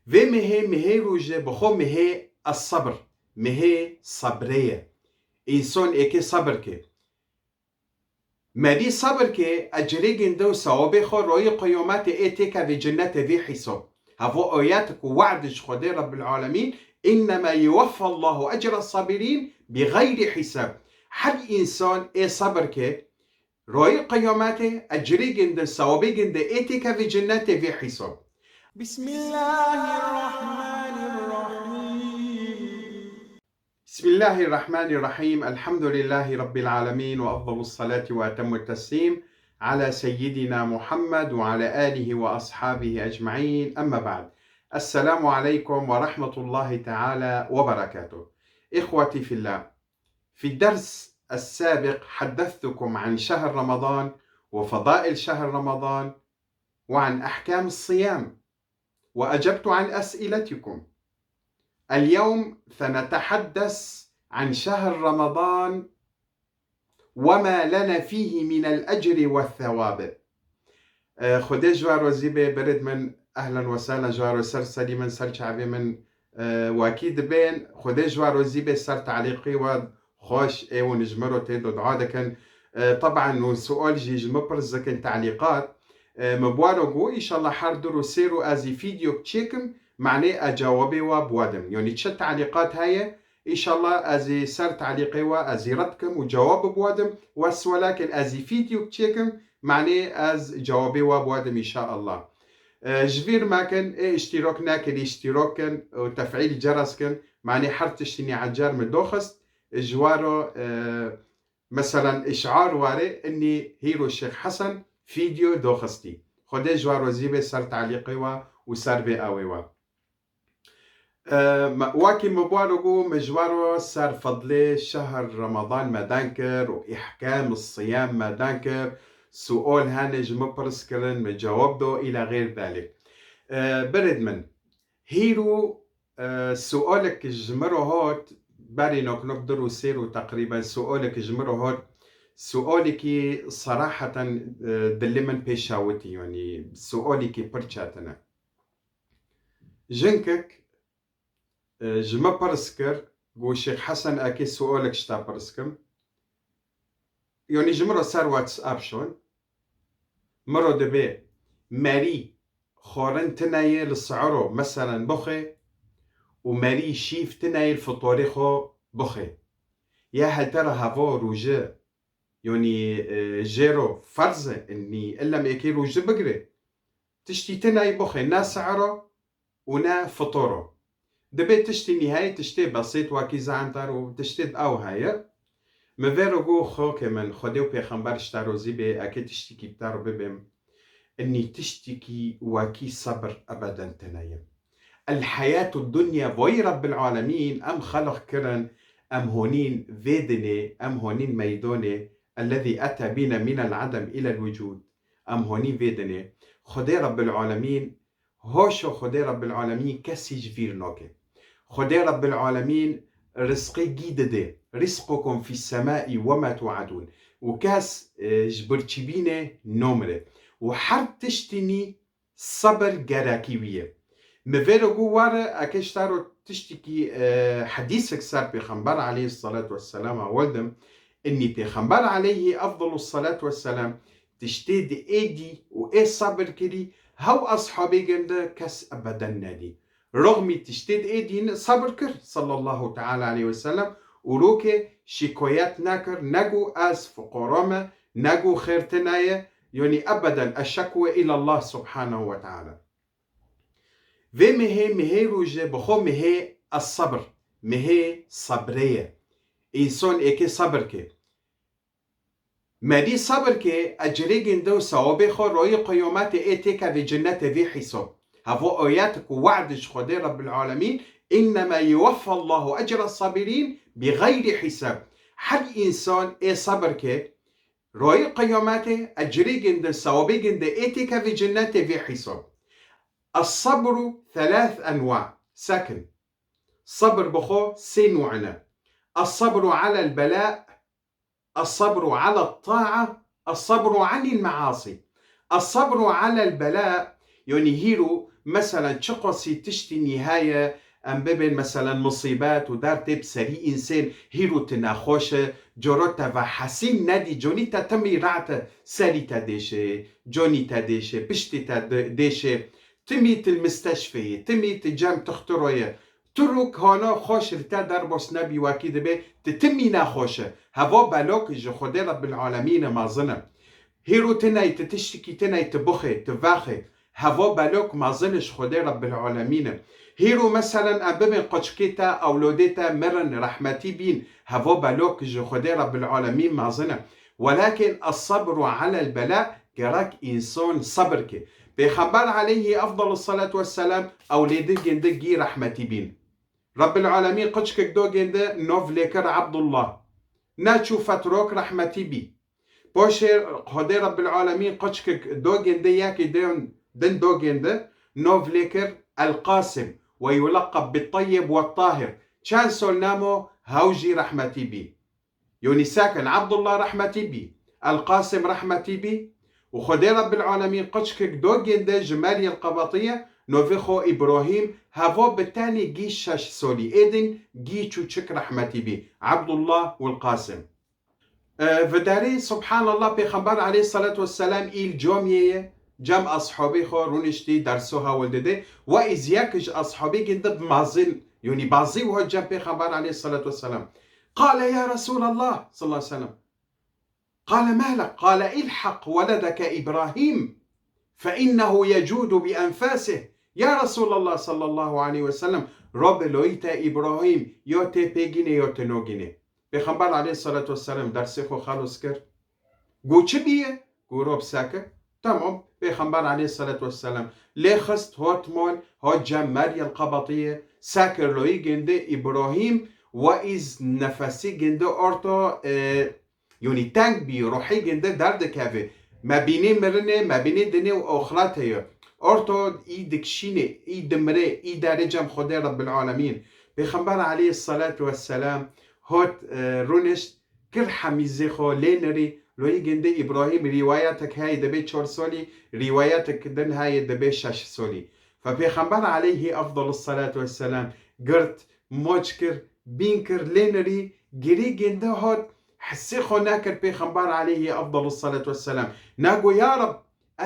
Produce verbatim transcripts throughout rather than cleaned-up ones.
Vê mehê, mehê rojê bi xwe mehê es-sebr, mehê sebrê ye. Însan êkê sebr ke. Merî sebr ke, ecrê ginde û sewabê xwe royê qiyametê ê têkevê cennetê vê hîsab. Hevo ayet ku we'd ji Xwedê Rebbil Alemîn, "Innema yuweffa Allahu ecra sabirîn bi gayri hîsab." Her însan ê sebr ke, royê qiyametê ecrê ginde, sewabê ginde ê têkevê cennetê vê hîsab. Bismillahirrahmanirrahim. بسم الله الرحمن الرحيم. الحمد لله رب العالمين، وأفضل الصلاة وأتم التسليم على سيدنا محمد وعلى آله وأصحابه أجمعين. أما بعد. السلام عليكم ورحمة الله تعالى وبركاته. إخوتي في الله، في الدرس السابق حدثتكم عن شهر رمضان وفضائل شهر رمضان وعن أحكام الصيام. وأجبت عن أسئلتكم. اليوم سنتحدث عن شهر رمضان وما لنا فيه من الأجر والثواب. Xwedê ji we rozî bê, berêd min, ehlen we sehlen, ji we re ser serî min, ser çavê min, e, wakî dibên. Xwedê ji we rozî bê, ser talîqê we xweş ê hûn ji min re tê de dua dikin. E, teban hûn sual jî ji min pirs dikin, talîqat. E, min bi we re got, înşallah her du rû sê rû ez ê vîdeo çêkim, manê ez cewabê we bi we dim. Yanî çi talîqat heye, înşallah ez ê ser talîqê we ez ê red kim û cewab bi we dim. Wes welakin ez ê vîdeo çêkim, manê ez cewabê we bi we dim înşallah. E, ji vîr mekin, ê îştîrok nekirî, îştîrok kin û tefîl ceres kin. Manê her tiştî nî ecer min doxist. Ji we re, e, Meselen, îşar warê, inî hîro Şêx Hesen vîdeo doxistî. Xwedê ji we rozî bê ser talîqê we û ser vê awê we. E, me, wekî min bi we re got, min ji we re ser fedlê şehr Ramadan me dan kir û îhkam siyam me dan kir. Sual hene ji min pirs kirin, min cewab do, îla xêr dalê. E, berêd min, hîro E, sualek ji min re hat, berî nok nok du rû sê rû teqrîben sualek ji min re hat, sualekî seraheten, e, dilê min pê şawitî, yanî sualekî pir çetin e. Jinkek, e, ji min pirs kir, got, Şêx Hesen, ekê sualek ji te pirs kim. Yanî ji min re ser WhatsApp şon. Miro dibê merî xwarin tune ye li sihiro, meselen, bixwe û merî şîv tune ye li fitorê xwe bixwe. Ya hete re heva roje, yanî, e, jê re ferz e, nî, illa em êkê roje bigire. Tiştî tune ye bixwe, ne sihiro û ne fitoro. Dibê tiştî nî heye, tiştê besît wekî zehmtar û tiştê ew heye. Min vê re got, xokê min, Xwedê û pêxember ji te rozî bê, eke tiştîkî bi te re bibêm, inî tiştîkî wekî sebir ebeden tune ye. El heyatu dunya, voyî Rebbil Alemîn em xelq kirin, em honîn vê dinê, em honîn meydonê, ellezî ete bîne mînel edem îlel wucûd. Em honîn vê dinê. Xwedê Rebbil Alemîn Hoşo Xwedê Rebbil Alemîn kesî ji vîr nake. Xwedê Rebbil Alemîn rizqê gî dide. Rizqukum fis semai ve ma tuadun. Û kes, e, ji birçîbînê nomire. Û her tiştî nî sebir gerekî wî ye. Mi vê re got were, eke ji te re tiştekî, e, hedîsek ser Pêxember aleyhis salatu vesselam weldim, Innî Pêxember aleyhî efdalus salatu vesselam tiştê di êdî û ê sebir kirî, hew eshabê ginde kes ebeden nedî. Roxmî tiştê di êdî ne sebir kir, sallallahu teala aleyhi ve sellem, û roke şîkoyet nekir, nego ez fuqara me, nego xêr tune ye, yanî ebeden eşşekwe îlallah subhanehu ve teala. Vê mehê, mehê rojê bi xwe mehê es-sebr, mehê sebrê ye. Însan êkê sebir ke. Merî sebir ke, ecrê ginde û sewabê xwe royê qiyametê ê têkevê cinnetê vê hîsab. Hevo ayet ku we'd ji Xwedê Rebbil Alemîn, "Innema yuweffa Allahu ecra sabirîn bi gayri hîsab." Her însan ê sebir ke, royê qiyametê ecrê ginde, sewabê ginde ê têkevê cinnetê vê hîsab. Es-sebru thelath enwa. Sekin. Sebir bi xwe sê nû ne. Es-sebru alel bela, es-sebru alet ta'a, es-sebru anil measi. Es-sebru alel bela, yanî hîro Meselen, çiqasî tiştî nîhaye, em bibên, meselen, musîbet û derd tê bi serî însên, hîro tu nexweş e, coro te ve hesîn nedî, conî te timî rehet e, serî te dêşê, conî te dêşê, piştî te di-, dêşê, timî tu li misteşfê yê, timî tu cem tixtiro ye, tu rûk hana xweş li te derbas nebî, wekî dibê tu timî nexweş e. Heva belok ji Xwedê Rebbil Alemîn e, mezin e. Hîro tu ney, tu tiştikî tu ney, tu bixê, tu vexê. Heva belok mezin ji Xwedê Rebbil Alemîn e. Hîro meselen em bibên quçikê te, ewlodê te mirin, rehmetî bîn. Heva belok ji Xwedê Rebbil Alemîn mezin e. Welakin es-sabru alel bela, gerek însan sebir ke. Pêxember aleyhî efdalu salatu vesselam ewlêdê gêndi gî rehmetî bîn. Rebbil Alemîn quçikek do gêndi, nov lê kir Ebdullah. Neçû fetrok rehmetî bî. Paşê Xwedê Rebbil Alemîn quçikek do gêndi, yekî din, din do gêndi, nov lê kir El-Qasim, we yuleqeb bit-Teyyib we Tahir. Çend sol nemo, hew jî rehmetî bî. Yonî sekin Ebdullah rehmetî bî, El-Qasim rehmetî bî û Xwedê Rebbil Alemîn quçikek do gêndi ji Meryem Qebatiye, novê xwe Îbrahîm, heva bi tenê gî şeş solî, êdin gî çûçik rehmetî bî, Ebdullah û El-Qasim. E, viderî, subhanallah, Pêxember aleyhissalatu vesselam îl camiyê ye, cem ashabê xwe rûniştî derso hewil dide. Ve îz yek ji ashabê gindi bi mazin, yonî bazî wiha cem Pêxember aleyhissalatu vesselam. Qale ya Resulallah sallallahu aleyhi ve sellem. Qale mehlek, qale ilhaq weledeke İbrahim fe innehu yecudu bi enfasih. Ya Resulallah sallallahu aleyhi ve sellem, Rabbi loyî te Îbrahîm ya tê pêgînê ya te nogînê. Pêxember aleyhissalatu vesselam dersê xwe xelos kir. Got çi bîye? Got rob seke. Tamam. Pêxember aleyhissalatu vesselam lê xist, hat mal, hat cem Meryem Qebatiye, sekir loyî gindi Îbrahîm, ve îz nefesî gindi orta, e, yonî teng bî, ruhî gindi derdikeve. Mebînê mirinê, mebînê dinê û oxirete ye. Orta î dikişînê, î dimrê, î derê cem Xwedê Rebbil Alemîn. Pêxember aleyhissalatu vesselam hat, e, rûnişt, kir hemîzê xwe lê nirî, loyî gindi Îbrahîm, rîwayetek heye dibê çar solî, rîwayetek din heye dibê şeş solî. Fe Pêxember aleyhî efdalus salatu vesselam girt, maç kir, bîn kir, lê nirî, girî gindi hat, hissê xwe nekir Pêxember aleyhî efdalus salatu vesselam. Nego ya Reb,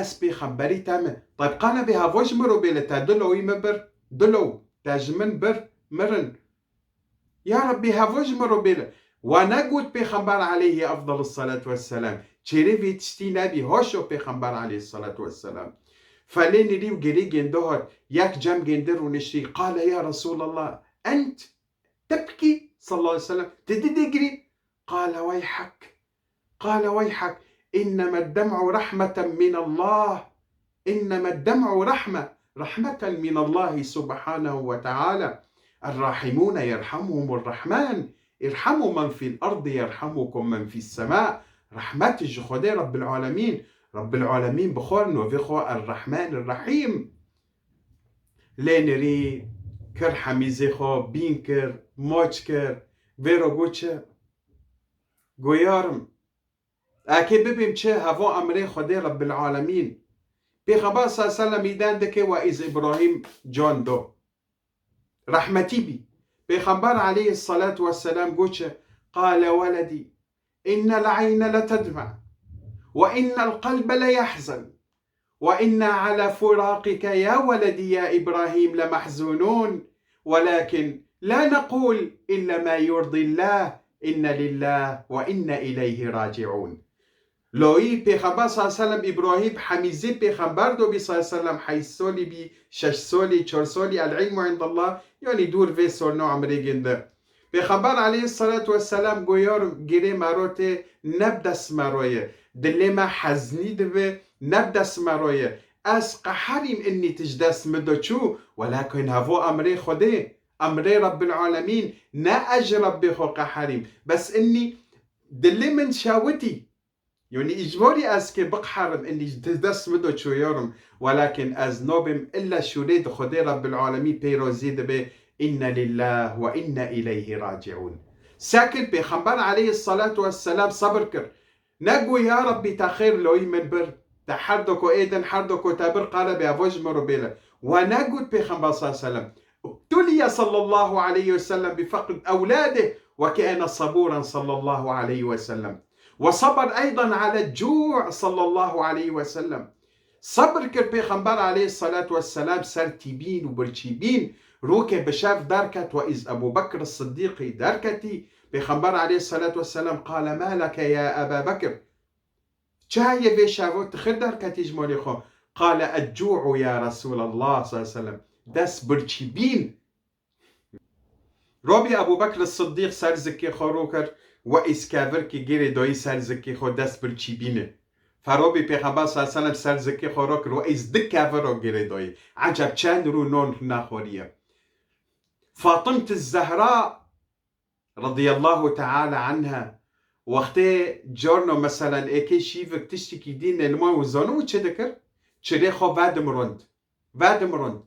ez pêxemberî te me. Tayb qane bê heva ji min ro bêle, te dilo wî min bir, dilo, te ji min bir, mirin. Ya Rabbî, heva ji min re bêle. Wa negot Pêxember aleyhî efdalus salatu vesselam. Çêrê vê tiştî nebî. Haşa Pêxember aleyhissalatu vesselam. Felê nirî û gerê gêndi hat. Yek cem gêndi rûniştî. Qale ya Resulallah, ent tebkî sallallahu aleyhi ve sellem. Ti didê girî? Qale weyhek. قال: ويحك، إنما الدمع رحمة من الله، إنما الدمع رحمة، رحمة من الله سبحانه وتعالى. الراحمون يرحمهم الرحمن، ارحموا من في الأرض يرحمكم من في السماء. Rehmet ji Xwedê Rebbil Alemîn. Rebbil Alemîn bi xwe navê xwe Er-Rehman Er-Rehîm. Lê nirî kir hemîzê xwe, bîn kir, maç kir. Vê ro got çi? Goyarim. Eke bibêm çi, heva emrê Xwedê Rebbil Alemîn. Pêxember sallallahu aleyhi ve sellem îden dike we îz Îbrahîm can do. Rehmetî bî. Pêxember aleyhissalatu vesselam got çi? قال: ولدي، إن العين لتدمع، وإن القلب ليحزن، وإنا على فراقك يا ولدي يا إبراهيم لمحزونون، ولكن لا نقول إلا ما يرضي الله، إنا لله وإنا إليه راجعون. Loyî Pêxember sallallahu aleyhi ve sellem Îbrahîm hemîzê Pêxember do bî sallallahu aleyhi ve sellem, heyş solî bî, şeş solî, çar solî, el ilmu indallah, yanî dûr vê sorno emrê ginde. Pêxember aleyhissalatu vesselam goyar, girê me ro tê, ne bi dest me ro ye. Dilê me heznî dibe, ne bi dest me ro ye. Ez qeherîm, innî ti ji dest min de çû, welakin hevo emrê Xwedê, emrê Rebbil Alemîn, ne ez ji Rebbê xwe qeherîm. Bes innî dilê min şewitî. Yanî îcbarî ez kê biqherim, innî ji dest min de çoyarim. Welakin ez nabêm illa şûrê di Xwedê Rebbil Alemîn pêrozî dibe, inna lillah ve inna ileyhi raciun. Sekil Pêxember aleyhissalatu vesselam sebir kir. Nego ya Rabbî te xêr loyî min bir. Te her do ku êdin, her do ku te bir qale bê evo ji min re bêle. Wa negot Pêxember sallallahu aleyhi ve sellem. ابتلي صلى الله عليه وسلم بفقد أولاده وكان صبورا صلى الله عليه وسلم. وصبر أيضا على الجوع صلى الله عليه وسلم. Sabir kir Pêxember aleyhissalatu vesselam ser tîbîn û birçîbîn. Rokê bi şev derket, we îz Ebû Bekr Siddîqî derketî. Pêxember aleyhissalatu vesselam, قال ما لك يا أبا بكر؟ Çi heye vê şevo tu xir derketî ji malê xwe? قال الجوع يا رسول الله صلى الله عليه وسلم. Dest birçîbîn. Robî Ebû Bekr Siddîq ser zikê xwe rû kir, we îz kevirkî girê dayî ser zikê xwe, dest birçîbînê. Ferobî Pêxember sallallahu aleyhi ve sellem ser zikê xwe rû kir, we îz di keviro girê dayî. Eceb çend rû non naxwariye. Fatimet Zehra radiyallahu teala anha, wextê carno meselen êkê şîvik tiştekî dî nêlman û zanî û çi dikir? Çirê xwe vedim rond. Vedim rond.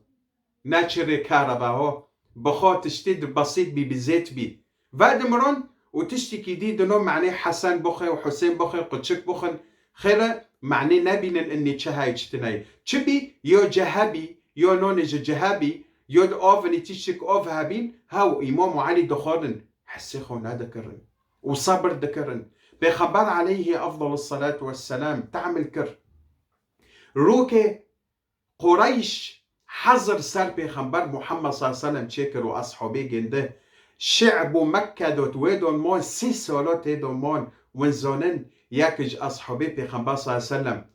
Ne çirê kareba ho. Bi xwe tiştê di besît bî, bi zêt bî. Vedim rond û tiştekî dî dino, manê Hesen bixwe û Husên bixwe, quçik bixwin. Xêre, manê nebînin, inî çi hey çi tiney. Çi bî? Yo cehebî, yo nonê ji cehebî, yo di ovin î tiştik ov hebîn, hew Îmam û Elî dixwarin. Hesê xwe nedikirin. Û sabir dikirin. Pêxember aleyhî efdalus salatu vesselam temil kir. Rûkê Qureyş hezir ser Pêxember Muhammed sallallahu aleyhi ve sellem çêkir û ashabê gindi. Şi'b û Mekke dot wê don mon, sê sala tê don mon. Win zonin, yek ji ashabê Pêxember sallallahu aleyhi ve sellem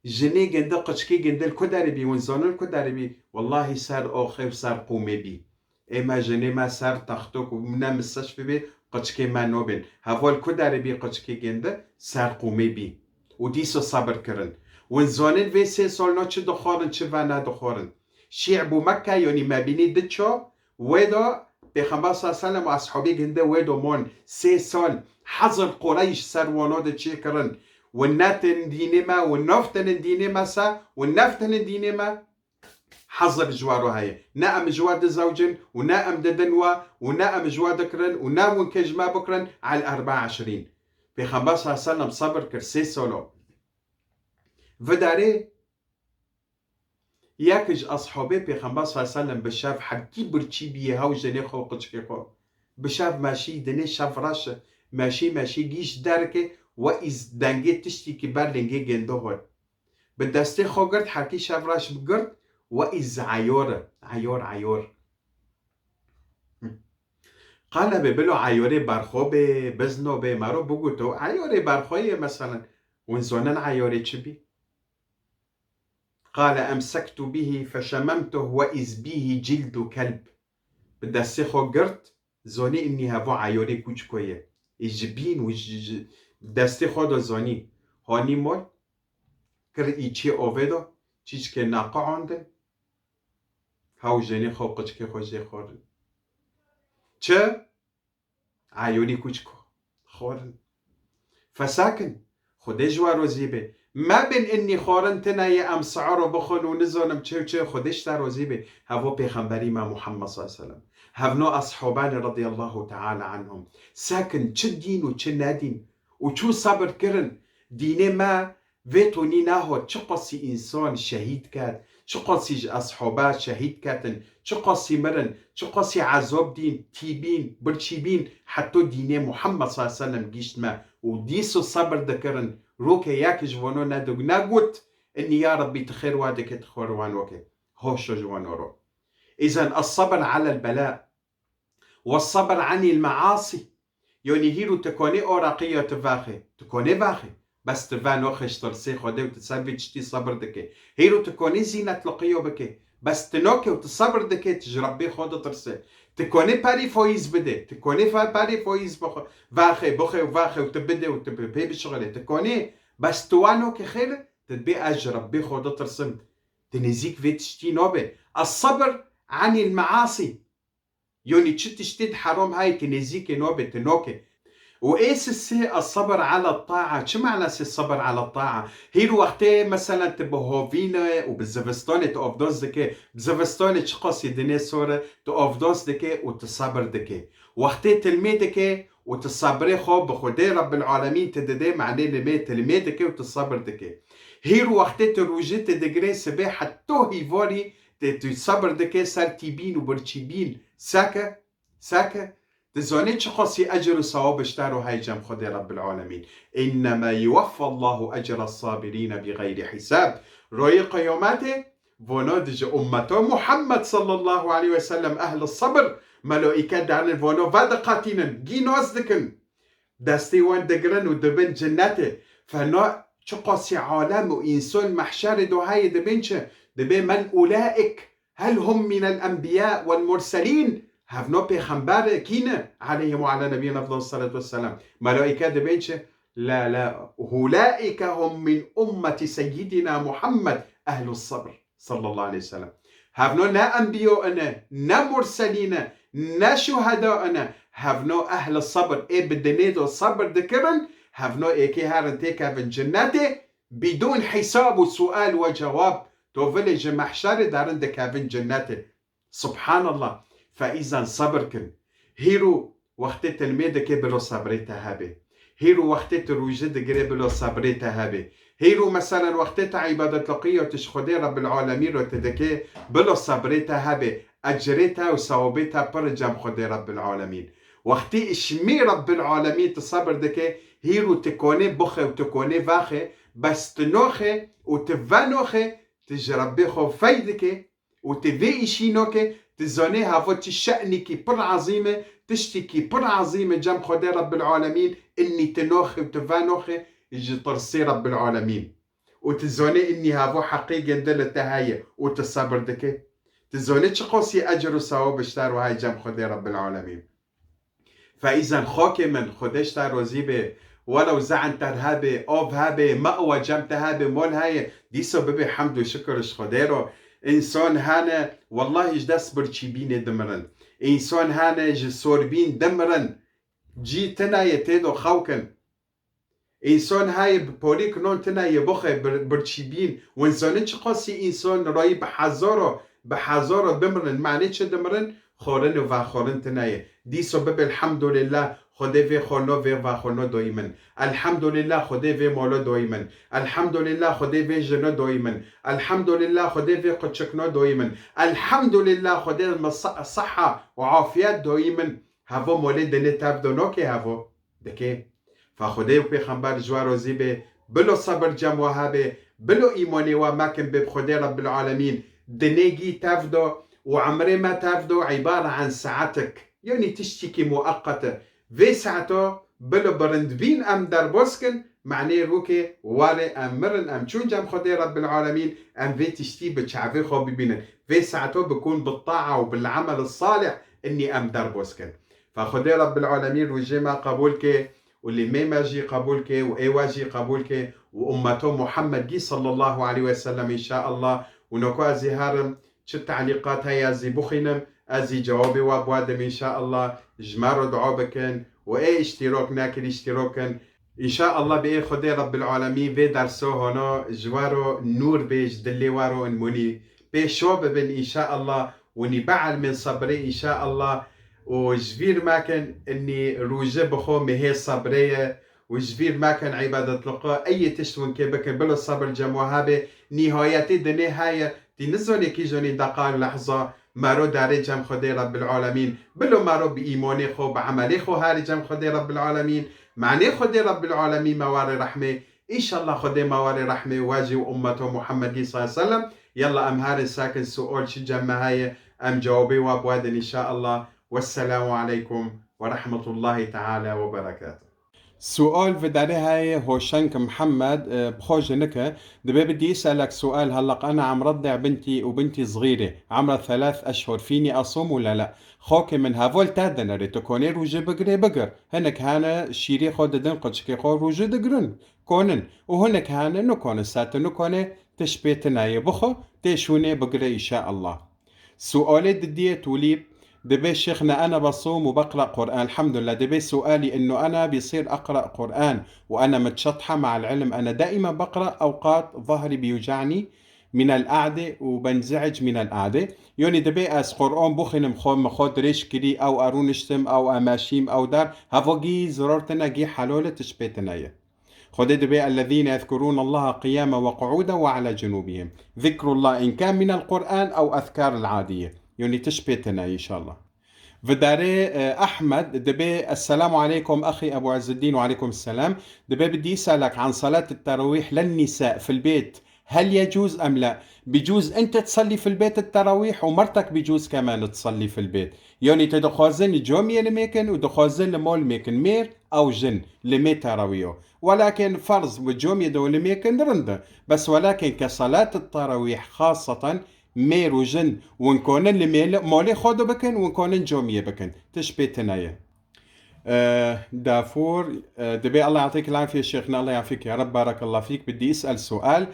jinê gindi, qiçkê gindi, li ku derê bî, win zonin li ku derê bî? Wellahî ser oxê û ser qûmê bî. Ê me jinê me ser textok û ne misteşfî bî, qiçkê me nobên. Heval ku derê bî qiçkê gindi, ser qûmê bî. Û dîso sebir kirin. Win zonin vê sê sol no çi dixwarin, çi ve nedixwarin. Şî'b û Mekke, yonî me bînî diço, wê do Pêxember sallallahu aleyhi ve sellem û ashabê gindi wê do mon sê sol hezir Qureyş ser wano de çêkirin. Win netin dînê me, win naftin dînê me se, win neftin dînê me. Hezir ji we re heye. Ne em ji we dizewcin û ne em didin we û ne em ji we dikirin û ne win kê ji me bikirin, el erba eşrîn. Pêxember sallallahu aleyhi ve sellem sebir kir sê solo. Vidarê yek ji ashabê Pêxember sallallahu aleyhi ve sellem bi şev hebkî birçî bîye hew jinê xwe û qiçkê xwe. Bi şev meşî dinê şev reş e. Meşî meşî gîş derke we îz dengê tiştî ki ber lingê gendo hot. Bi destê xwe girt, herkî şevraş girt, we îz eyor, eyor, eyor. Qale be bilo eyorê berxwe bê, bizno bê, mero bigoto, eyorê berxwe ye meselen. Win zonin eyorê çi bî? Qale emsektu bîhî feşememtuh we îz bîhî cildu kelb. Bi destê xwe girt, zonî inî hevo eyorê kûçiko ye. Ê ji bîn û ji, ji destê xwe de zonî. Hanî mol, kir îçê ovê de, çîçkê neqe andin. Hew jenê xwe û qiçkê xwe jê xwarin. Çi? Eyorî kûçiko. Xwarin. Fesakin. Xwedê ji we rozî be. Mebin inî xwarin tine ye em siharo bixwin û nizanim çi û çi, Xwedê ji te rozî be. Hevo pêxemberî me Muhammed sallallahu aleyhi ve sellem. Hevno eshabanê radiyallahu teala anhum. Sekin çi dîn û çi nedîn û çû sebir kirin. Dînê me vê tonî nehot, çiqasî însan şehîd ket, çiqasî ji eshaba şehîd ketin, çiqasî mirin, çiqasî ezob dîn, tîbîn, birçîbîn, heto dînê Muhammed sallallahu aleyhi ve sellem gîşt me û dîso sebir dikirin, roke yek ji wano nedik-, negot, inî ya Rebbî tu xêr wa dike, tu xêr wa noke. Hoşo ji wano ro. Îzen es-sebr alel bela. Wes-sebr anil measî. Yonî hîro tu konê oraqiya tu vexê. Tu konê vexê. Bes tu veno xiştirsê Xwedê û tu ser vê tiştî sebir dike. Hîro tu konê zînetliqiyo bike. Bes tu noke û tu sebir dike, tu ji Rebbê xwe ditirse. Tu konê perî foîz bide. Tu konê fe-, perî foîz bixwe. Vexê, bixê û vexê û tu bide û tu bi-, pê bişixile. Tu konê, bes tu wa noke xêr, tu dibê ez ji Rebbê xwe ditirsim. Tu nêzîk vê tiştî nabe. Es-sebr anil measî. Yonî çi tiştê di heram heye tu nêzîkê nabe, tu noke. Û ê sisê es-sebr ala taa. Çi manasê sebr ala taa? Hîr wextê meselen tu bi hovîne û bi zivistanê tu avdas dike. Bi zivistanê çiqasî dinê sor e, tu avdas dike û tu sebir dike. Wextê tu limê dike û tu sebrê xwe bi Xwedê Rebbil Alemîn tu dide, manê limê, tu limê dike û tu sebir dike. Hîr wextê tu rûjî tu digirê sibê heto hîvarî tê tu sebir dike ser tîbîn û birçîbîn. Seke, seke, tu zanê çiqasî ecr û sewab ji te ro heye cem Xwedê Rebbil Alemîn. Înnema yuweffa Allahu ecra sabirîne bi xeyrî hîsab. Royê qiyametê, vano di ji ummeta Muhammed sallallahu aleyhi ve sellem ehli sabir, melaîke derin vano vediqetînin, gînas dikin. Destê wan digirin û dibin cinnetê. Fena çiqasî alem û însan mehşerê do heye dibên çi? Dibê men ulaik, hel hum minel enbiya wel murselîn? Hevno pêxember kî ne? Aleyhim ve ala nebiyina efdalus salatu vesselam. Melaîke dibên çi? La, la, ulaike hum min ummeti seyyidina Muhammed ehlus sabr. Sallallahu aleyhi ve sellem. Hevno ne enbiyo ine, ne murselî ne, ne şuheda ine. Hevno ehli sabir, ê bi dinê de sabir dikirin, hevno êkê herin têkevin cinnetê, bidûn hîsab û sual we cewab. To vilê ji mehşerê derin dikevin cinnetê. Subhanallah. Feîzan sabir kin. Hîro wextê tilmê dike bilo sebrê te hebe. Hîro wextê tu rûjî digirê bilo sebrê te hebe. Hîro meselen wextê tu îbadetliqî ya tu ji Xwedê Rebbil Alemîn re tu dike bilo sebrê te hebe. Ecrê te û sewabê te pir cem Xwedê Rebbil Alemîn. Wextî îşmî Rebbil Alemîn tu sebir dike, hîro tu konê bixe û tu konê vaxe, bes tu noxe û tu venoxe, tu ji Rebbê xwe fey dike, û tu vê îşî noke, tu zanê havo tu şe'nîkî pir ezîm e, tiştîkî pir ezîm e cem Xwedê Rebbil Alemîn, innî tu noxe û tu venoxe ji tirsê Rebbil Alemîn. Û tu zanê innî havo heqê gende li te heye û tu sebir dike. Tu zanê çiqasî ecr û sewab ji te re heye cem Xwedê Rebbil Alemîn. Feîzan xakê min, Xwedê ji te rozî be, welew ze'nter hebe, av hebe, me'wa cem te hebe, mol heye, dîsa bibe hemd û şikir ji Xwedê ro. Însan hene, wellahî ji dest birçîbînê dimirin. Însan hene ji sorbîn dimirin. Cî tune ye tê do xew kin. Însan heye bi porîk non tune ye bixe bir-, birçîbîn. Win zanî çiqasî însan rayî bi hezaro, bi hezaro dimirin. Manê çi dimirin? Xorin û vexorin tune ye. Dîso bibe elhamdulillah, Xwedê vê xorno, vê vexorno doyî min. Elhamdulillah, Xwedê vê molo doyî min. Elhamdulillah, Xwedê vê jino doyî min. Elhamdulillah, Xwedê vê quçikno doyî min. Elhamdulillah, Xwedê me sa-, seha û afiyet doyî min. Hevo molê dinê tev do nokê hevo? Dikê. Fa Xwedê û Pêxember ji we rozî bê, bilo sebir cem we hebe, bilo îmonê we mekin bê bi Xwedê Rebbil Alemîn, dinê gî tev do û emrê me tev do îbare an saetik, yanî tiştîkî mueqet e. Vê saeto bilo bi rindbîn em derbas kin, manê rûkê warê em mirin, em çûn cem Xwedê Rebbil Alemîn, em vê tiştî bi çavê xwe bibînin. Vê saeto bikûn bi taa û bil emel salih, innî em derbas kin. Fa Xwedê Rebbil Alemîn rûjê me qebûl ke û lîmê me jî qebûl ke û ê we jî qebûl ke û ummeto Muhammedgî sallallahu aleyhi ve sellem înşaallah. Û noko ez ê herim çi telîqat heye ez ê bixwînim, ez ê cewabê we biwedim înşaallah. Ji me re dua bikin û ê îştîrok nekirî îştîrok kin. Înşaallah bi ê Xwedê Rebbil Alemîn vê derso hono ji we ro nûr bê, ji dilê we ro in munî pê şo bibin înşaallah. Winî bielmên sebrê înşaallah û ji vîr mekin, innî rûje bi xwe mihê sebrê ye û ji vîr mekin îbadetliqo eyê tişt winkê bikin, bilo sebir cem we hebe, nîhayetê dinê heye, tî nizanê kîjonî deqa lehza mero derê cem Xwedê Rebbil Alemîn, bilo mero bi îmonê xwe, bi emelê xwe herê cem Xwedê Rebbil Alemîn, manê Xwedê Rebbil Alemîn me warê rehmê, Înşallah Xwedê me warê rehmê we jî û ummeto Muhammedî sallallahu aleyhi ve sellem. Yalla em herin sakin sual çi cem me heye, em cewabê we biwedin înşallah. Wesselamu aleykum ve rahmetullahi teala ve berekatuh. Sual vidarê heye Hoşenk Muhammed, e, bi xwe jinike, dibê bi dî selek sual hellaq ana emre dê binti û binti zgîrê, emre thelath eşhur, fînî asûm û lele. Xokê min heval te dinirê, tu konê rûjê bigirê bigir. Hinek hene şîrê xwe didin, qicikê xwe rûjê digirin. Konin. Û hinek hene nikonin, sete nikone, tişt pê tine ye. Bixwe, tê şûnê bigire înşaallah. Sualê didiyê Tulîb, dibê şêx ne ene besûm û beqra Qur'an. Elhamdulillah. Dibê sualî inno ene bîsîr eqra Qur'an û ene mitşetha me'al ilm ene daîmen beqra ewqat zehri biyuca'nî minel a'de û benzi'ic minel a'de. Yonî dibê ez Qur'an bixwînim xwe, min xwe dirêj kirî, ew erûniştim, ew emaşîm, ew dar, hevo gî ziror tine, gî helole tişt pê tine ye. Xwedê dibê الذين يذكرون الله قياما وقعودا وعلى جنوبهم. ذكر الله إن كان من القرآن أو أذكار العادية. Yanî tişt pê tine inşallah. Vidarê, e, Ahmed dibê, السلام عليكم أخي أبو عز الدين. وعليكم السلام. Dibê بدي أسألك عن صلاة التراويح للنساء في البيت. هل يجوز أم لا؟ بجوز أنت تصلي في البيت التراويح ومرتك بجوز كمان تصلي في البيت. Yanî tu dixwazin li camiyê limê kin û dixwazin li mal limê kin. Mêr ew jin limê terawîyo. Welakin ferz bi camiyê de limê kin rind e. Bes welakin ke salat terawîh xaseten mêr û jin win konin limê li malê xwe de bikin, win konin camiyê bikin. Tişt pê tine ye. Ee, Dafur, e, dibê الله يعطيك العافية شيخنا، الله يعافيك يا رب، بارك الله فيك. بدي أسأل سؤال.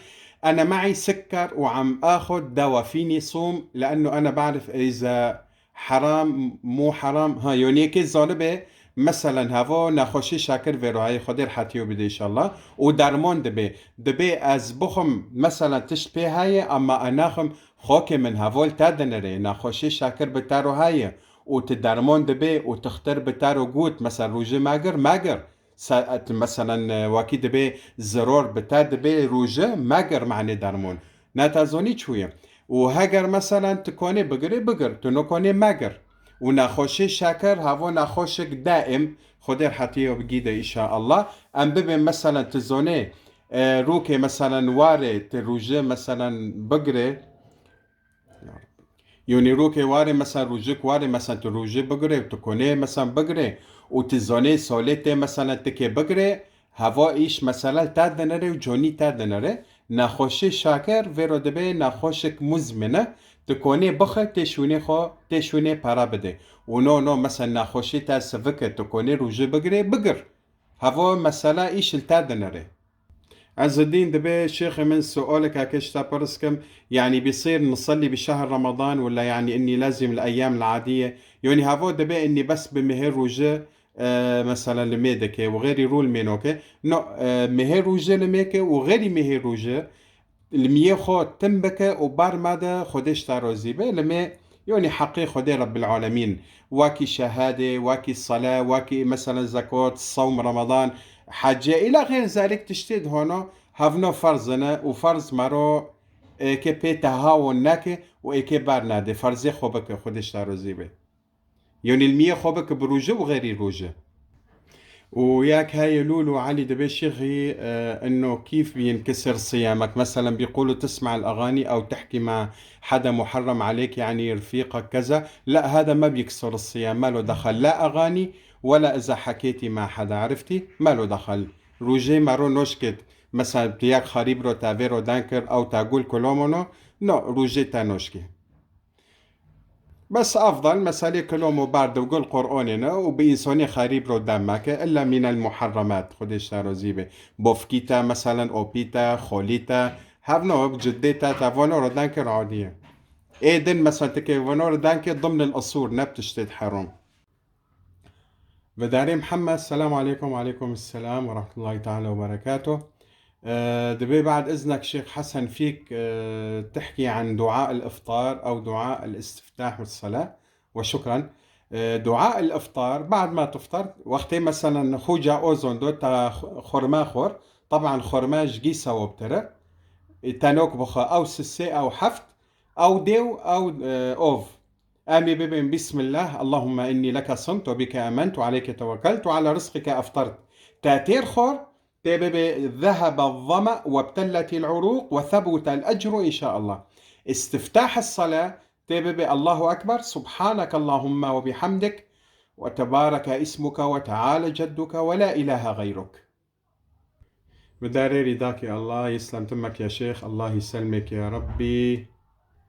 أنا معي سكر وعم آخد دوا، فيني صوم؟ لأنه أنا بعرف إذا حرام مو حرام. Ha, yanî yekê zanibe, meselen, heva nexweşî şakir vêro heye, Xwedê rehetiyo bide inşallah. Û derman dibe. Dibe ez bixwim, meselen, tişt pê heye, ama ez naxwim, xokê min, heva li te dinere, nexweşî şakir bi te ro heye. Û tu derman dibe û tixtir bi te ro got, mesela, rojê megir, megir. Se-, et-, meselen, e, wekî dibê ziror bi te dibê rojê megir, manê dermon. Ne te zonî çûye. Û heger, meselen, tu konê bigirê, bigir. Tu nokonê megir. Û nexweşê şeker, havo nexweşik daim, Xwedê rehetiyo bigî de, inşaallah. Em bibê, meselen, tu zonê, e, rokê, meselen, warê, tu rojê, meselen, bigirê. Yonî rokê warê, mesela rojik warê, mesela tu rojê bigirê û tu konê, mesela bigirê û tu zanê solê tê, mesela tikê bigirê, heva îş, mesela te dinere û conî te dinere. Nexweşê şaker vêro dibe nexweşik muzmine. Tu konê bixe, tê şûnê xwe, tê şûnê para bide. Û no, no, mesela nexweşê te sivike, tu konê rojê bigirê, bigir. Heva mesela îş li te dinere. عز الدين دبي شيخي من سؤالك هكاش تبرسكم، يعني بيصير نصلي بشهر رمضان ولا يعني إني لازم الأيام العادية؟ يعني هافو دبي إني بس بمهر روجة، آه، مثلًا لميدك وغيري رول مينوكي. نو، آه، مهر روجة لميكي وغيري مهر روجة. Li miyê xwe tim bike û bar made, Xwedê ji te razî be. Li me, yonî heqê Xwedê Rebbil Alemîn. Wekî şehadê, wekî sele, wekî mesela zekot, sewm, Ramadan, hecê, îla xêr zerek tiştê dihona, hevno ferz ne û ferz mero êkê pê tehawo neke û êkê ber nade. Ferzê xwe bike, Xwedê ji te razî be. Yonî li miyê xwe bike bi rojê û xêrî rojê. وياك هاي لولو علي دبي شيخي، آه، إنه كيف بينكسر صيامك؟ مثلًا بيقولوا تسمع الأغاني أو تحكي مع حدا محرم عليك، يعني رفيقك كذا. لا، هذا ما بيكسر الصيام، ما له دخل، لا أغاني ولا إذا حكيتي مع حدا، عرفتي؟ ما له دخل. روجي مارو نوشكت، مثلًا تياك خريب رو تافيرو دانكر أو تاقول كلومونو، نو، روجي تا نوشكي. بس أفضل مسألة كلهم وبارد وقل قرآننا وبإنساني خريب رو دمك إلا من المحرمات. خودش تارو زيبه. بوفكيتا مثلًا، أوبيتا، خوليتا، هفنو بجديتا تافونو رو دانك عادية. إيه دن مثلًا تكي فونو رو دانك ضمن الأصول نبتشتت حرام. Vidarê Mihemed, selamu aleykum. Aleykum selam ve rahmetullahi teala ve berekatuh. Ee, dibê بعد إذنك شيخ حسن فيك، ee, تحكي عن دعاء الإفطار أو دعاء الاستفتاح والصلاة. وشكرًا. Ee, دعاء الإفطار، بعد ما تفطر، wextê, meselen, xoca ozon do ta xurma xor, طبعًا xurma ji gî sewabtir e. Tenok bixwe, ew sisê, ew heft, ew dêw, ew, ee, ov. Em ê bibên بسم الله، اللهم إني لك صمت وبك آمنت وعليك توكلت وعلى رزقك أفطرت. Te têr xor, tê bibê ذهب الظمأ وابتلت العروق وثبت الأجر إن شاء الله. استفتاح الصلاة، tê bibê الله أكبر، سبحانك اللهم وبحمدك وتبارك اسمك وتعالى جدك ولا إله غيرك. Bi darê rîdakê Allah, yislemtimek ya Şêx, Allah yî selmêk ya Rebbî.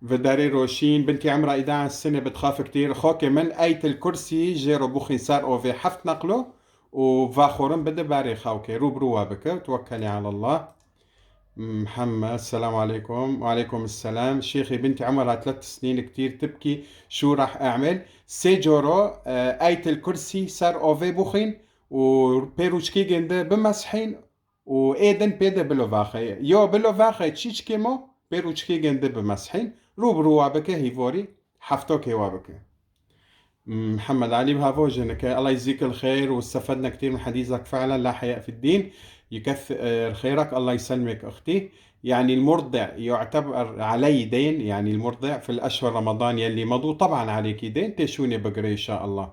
Bi darê roşîn, binti Emra îda sine bi dixafik tîr, xokê min Eytil Kursî jê ro buxîn ser ovê heft neqlo û vaxorin bide barê xawkê, rû bi rû wa bike, twekkelî alallah. Mihemed, selamu aleykum. Ve aleykum selam. Şêxê binti Emra tlet sinin ktir tibkî, şu rah e'mel. Sê coro, e, Eytil Kursî ser ovê buxîn, û pê rûçkî gende bimeshîn û ê din pê de bilo vaxê. Yo bilo vaxê çîçkê mo, pê rûçkî gende bimeshîn. Rû bi rû wa bike hîvorî, heftokê wa bike. Mihemed Alî bi havo jinike, Allah yeczik el xeyr û stefedne ktir min hedîsak, fe'len la heya fid dîn. يكثر خيرك، الله يسلمك أختي. يعني المرضع يعتبر علي دين، يعني المرضع في الأشهر رمضان يلي مضوا طبعًا عليكي دين، تشوني بقري إن شاء الله.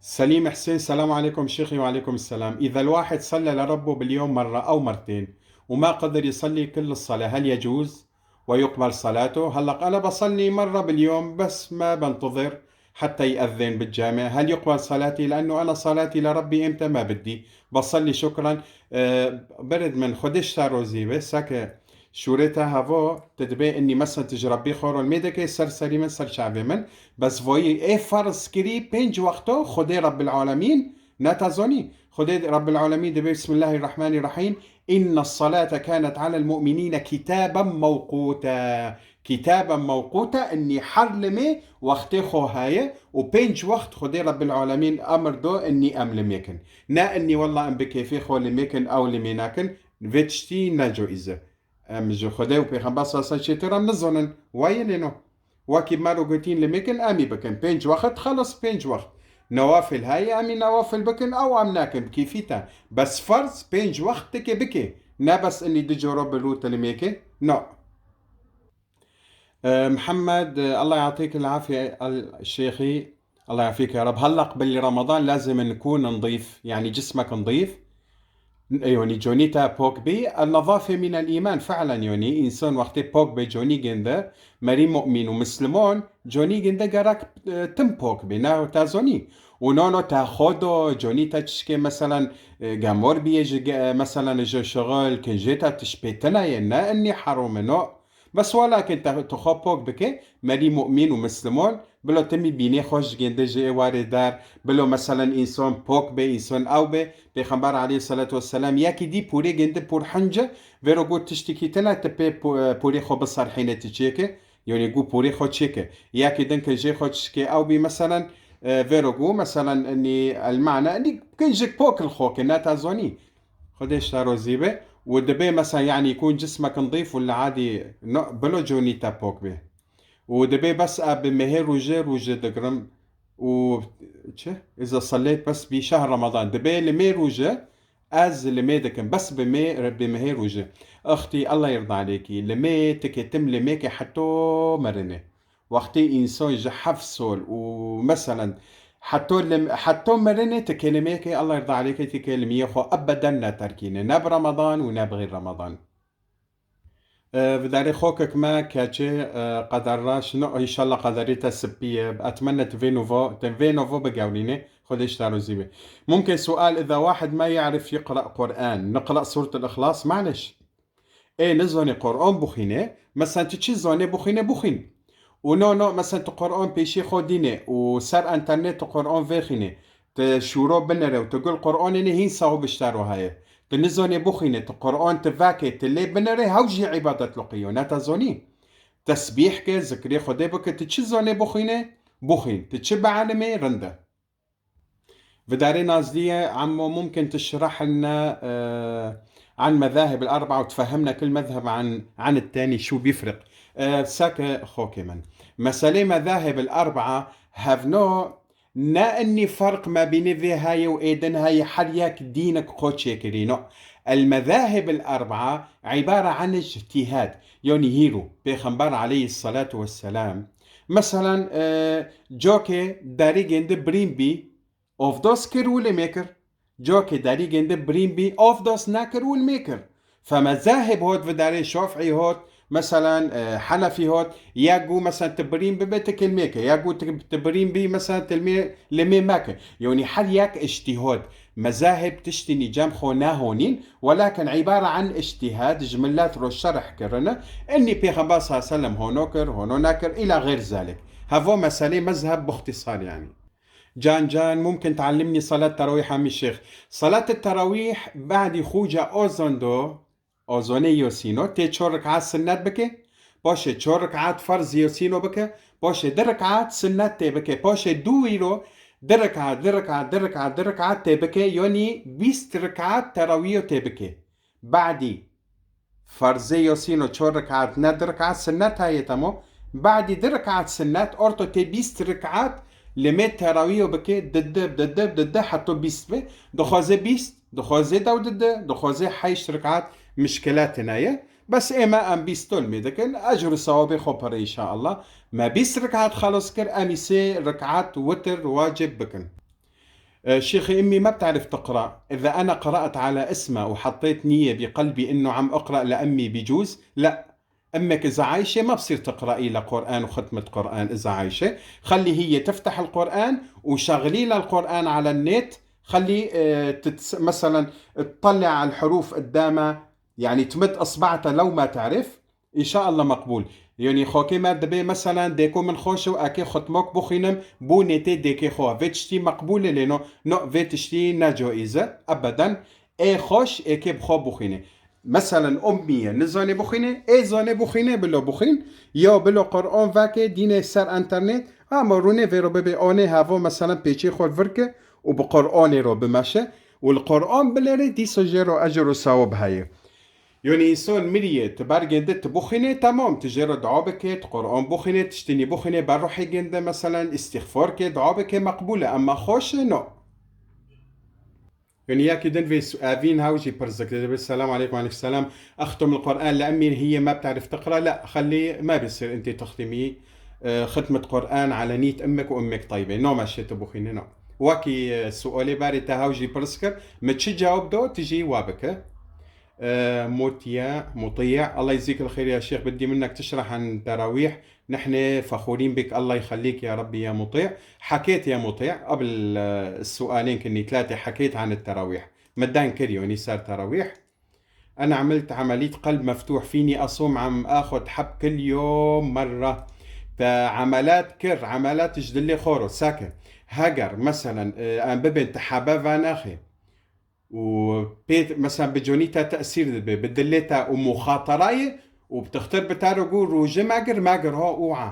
سليم حسين، السلام عليكم شيخي. وعليكم السلام. إذا الواحد صلى لربه باليوم مرة أو مرتين وما قدر يصلي كل الصلاة، هل يجوز ويقبل صلاته؟ هلق أنا بصلي مرة باليوم، بس ما بنتظر حتى يأذن بالجامع. هل يقبل صلاتي؟ لأنه أنا صلاتي لربي إمتى ما بدي بصلي. شكرًا. أه، برد من خودش سارو زيبه ساكه شوريتا هافو تدبي إني مثلًا تجربي خورو الميدكي سر سري من سر شعبي من، بس فوي إيه فرض كري بينج وقتو خدي رب العالمين ناتازوني. خدي رب العالمين دبي: بسم الله الرحمن الرحيم، إن الصلاة كانت على المؤمنين كتابا موقوتا. كتابا موقوتا، إني حر لمي وقتي خو هاي، وبينج وقت خدي رب العالمين أمر دو إني أم لميكن. نا إني والله أم بكيفي خو لميكن أو لميناكن، فيتشتي ناجو إزه. Em ji Xwedê û Pêxember sallallahu aleyhi ve sellem çêtir em nizonin. Wayê lê no. Wekî me ro gotin li mêkin em ê bikin. Pênc wext xelas, pênc wext. Newafil heye, em ê newafil bikin, ew em nakin, bi kêfî te. Bes ferz pênc wext tike bike. Ne bes inî du coro bi rû te li mêke. No. Ee, Muhammed, e, Allah yatîk el afiye el şeyhi. الله يعافيك يا رب. هلا قبل رمضان لازم نكون نظيف، يعني جسمك نظيف. يعني جونيتا بوك بي، النظافة من الإيمان فعلًا. يعني إنسان وقت بوك بي جوني جنده، مري مؤمن ومسلمون، جوني جنده جرك، آه، تم بوك بي، نا تازوني. ونونو تاخدو جونيتا تشكي مثلًا، آه، جامور بي جي، آه، مثلًا جو شغل، كنجيتا تشبيتنا ينا إني حرام نو. Bes walakin te, tu xwe pok bike, merî mu'mîn û mislimon, bilo timî bînê xwe ji gêndê ji ê warê der, bilo meselen însan pok be, însan ew be, Pêxember aleyhisselatu vesselam yekî dî pûrê gêndi pûr hince, vêro got tiştekî tune, tu pê pû-, e, pûrê xwe biserhîne tu çêke, yonî got pûrê xwe çêke. Yekî din kinjê xwe çişkê ew bî meselen, e, vêro got meselen, enî el mane, enî kinjik pok li xwe ke, ne te zonî. Xwedê ji te rozî be. Û dibê mesela, yanî, yekûn cismek nidîf wala adî, no, bilo conî te pok be. Û dibê bes e bi mehê rûje, rûje digirim û çi? Îza selêt bes bî şehr Ramadan. Dibê li mê rûje ez li mê dikim. Bes bi mê, bi mehê rûje. Ixtî, Allah yirda alêkî. Li mê tiketim li mêke heto merinê. Wextê însan ji heft sol û meselen heto li, heto mirinê ti kelimeyekê Allah yirda aleyke ti kelimiyê xwe ebeden neterkîne. Ne bi Ramadan û ne bi xêr Ramadan. E, vidarê xokek me keçê, e, qeder raş, no, înşallah qederî te sipî ye. Etmenne ti vê novo, ti vê novo bigewrîne. Xwedê ji te rozî be. ممكن سؤال: إذا واحد ما يعرف يقرأ قرآن، نقرأ سورة الإخلاص، معلش. Ê nizanê Quran bixwîne, mesela tu çi zanê bixwîne, bixwîn. Û no, no, mesela tu Quran pêşî xwe dîne û ser enternet tu Quran vêxîne, tu şûro binere û tu gul Quranê ne hîn sawab ji te re heye. Tu nizanê bixwîne, tu Quran tu veke, tu lê binere, hew jî îbadet li qîyo, ne te zanî? Tesbîh ke, zikrê Xwedê bike, tu çi zanê bixwîne, bixwîn. Tu çi bielimê, rind e. Vidarê Nazliye, عمو ممكن تشرح لنا، آه، عن مذاهب الأربعة وتفهمنا كل مذهب عن، عن التاني شو بيفرق؟ آه، ساكة خوكي من. مسألة مذاهب الأربعة هفنو نا إني فرق ما بين ذي هاي وإيدن هاي حريك دينك خوتشي كرينو. المذاهب الأربعة عبارة عن اجتهاد. یعنی هیرو، پێخەمبەر عەلەیهی سەلات وەسەلام. مەسەلەن، ئە، جۆکێ داری گەندە برین بی، ئۆڤدۆس کر و لێمێ کر. جۆکێ داری گەندە برین بی، ئۆڤدۆس ناکر و لێمێ کر. فمەزاهب هۆت ڤدارێ شۆفعی هۆت، مەسەلەن، ئە، حەنەفی هۆت، یا گو مەسەلەن تبرین ببێ تکلمێکە، یا گو ت-، تبرین بی مەسەلەن تلمێ، لێمێ مەکە. یعنی هەر یەک اجتهاد. مەزاهب تشتینی جەم خۆ ناهۆنین، وەلاکن عیبارە عن اجتهاد، ji milet ro şerh kirine. Enî Pêxember sallallahu aleyhi ve sellem hono kir, hono nakir, îla xeyr zalik. Hevo meselê mezheb bixtisar yani. Can Can, ممكن تعلمني صلاة تراويح عمي الشيخ؟ صلاة التراويح بعدي خوجة أوزندو، Ozonê Yosîno tê çor rik'at sinnet bike, paşê çor rik'at ferz Yosîno bike, paşê di rik'at sinnet tê bike, paşê du wîro di rik'at, di rik'at, di rik'at, di rik'at tê bike, yonî bîst rik'at terawîyo tê bike. Badî ferzê Yosîno çor rik'at ne di rik'at sinnet heye temo, badî di rik'at sinnet orto tê bîst rik'at limê terawîyo bike, di di, di di, di di heto bîst be, dixwaze bîst, Dixwazê dew dide, dixwazê heşt rik'at, mişkile tine ye. Bes ême em bîst tolmê dikin, ecr û sewabê xwe pere înşaallah. Me bîst rik'at xelas kir, em î sê rik'at witir wacib bikin. Ee, Şêxê Immî, ma btarif tiqra. Eza ena qeraet ala isma û hattêt niye bi qelbî innu am iqra le immî bicûz. La, امك اذا عايشه ما بصير تقراي لها قران وختمه قران اذا عايشه. خلي هي تفتح القران وشغلي لها القران على النت. خلي آه، تتس... مثلا تطلع على الحروف قدامها، يعني تمد اصبعتها لو ما تعرف. ان شاء الله مقبول. یعنی خۆکێ me dibê, meselan, dêko min xweş û ekê xutmok bixwînim, bû nêtê dêkê xwe. Vê tiştî meqbûl e, lê no, no, vê tiştî ne caiz e, ebeden. Ê xweş êkê bi xwe bixwîne. Meselen, ummî ye, nizane bixwîne, ê zane bixwîne, bilo bixwîn, ya bilo Qur'an veke, dîne ser enternet, ama rûnê vê ro bibe, anê hevo, meselen, pêçê xwe vir ke û bi Qur'anê ro bimeşe û li Qur'an bilêre, dîsa jê ro ecr û sewab heye. Yonî însan miriye, tu ber gênde tu bixwîne, temam, tu jê re dua bike, tu Qur'an bixwîne, tiştînî bixwîne, ber ruhê gênde, meselen, îstîxfar ke, dua bike, meqbûl e, emma xweş e, no. Yonî yekî din vê su-, evîn hew jî pirs dike, dibê, Selam aleykum, aleykum selam. Extum li Qur'an li emî hiye me btarif tiqra, la, xelî me bisir, inti tixtimî, e, xitmet Qur'an ala nît emmek û emmek taybe. No meşe tu bixwîne, no. Wekî, e, sualê berê te hew jî pirs kir, min çi cewab do, tu jî wa bike. آه، مطيع، مطيع. الله يجزيك الخير يا شيخ، بدي منك تشرح عن التراويح. نحن فخورين بك، الله يخليك يا ربي يا مطيع. حكيت يا مطيع قبل، آه، السؤالين كني ثلاثة، حكيت عن التراويح. مدان كريو نسار تراويح. أنا عملت عملية قلب مفتوح، فيني أصوم عم آخد حب كل يوم مرة؟ تا عملات كر، عملات جدلي خورو، ساكن. هاجر مثلا، آه، أم ببن تحابا فان أخي. û pê, mesela, bi conî te tesîr dibe, bi dilê te û muxaterayê û bi tixtir bi te re got, rojê me gir, me gir, ha, û a.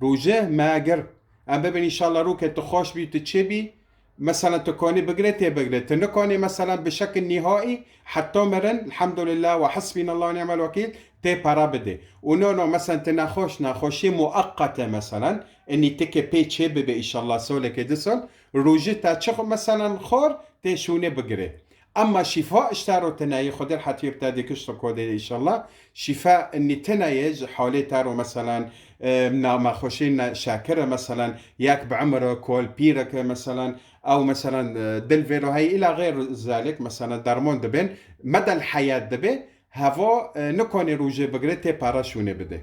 Rojê me gir. Em bibin înşallah rûkê tu xweş bî, tu çê bî. Mesela tu konî bigirê, tê bigirê. Tu nikonî, mesela, bi şekil nîhaî, heta mirin, elhamdulillah ve hasbînallah ve ni'mel wekîl, tê para bidê. Û no, no, mesela, tu nexweş, nexweşî mueqqet e, mesela, enî tikê pê çê bibe, înşallah, solekê du sol, rojê te çi xwe, mesela, xor, tê şûnê bigirê. Emma şîfa ji te ro tune ye, Xwedê rehetiyê bi te dê, kişt û kodê de înşallah. Şîfa enî tune ye, ji halê te ro, meselan, e, namaxweşî ne şakir e, meselan, yek bi umr e, kol pîrek e, meselan, ew, meselan, e, dil vê ro heye, îla xeyr zalik, meselan, dermon dibin, medel heyat dibe, hevo, e, nikonê rojê bigire, tê para şûnê bide.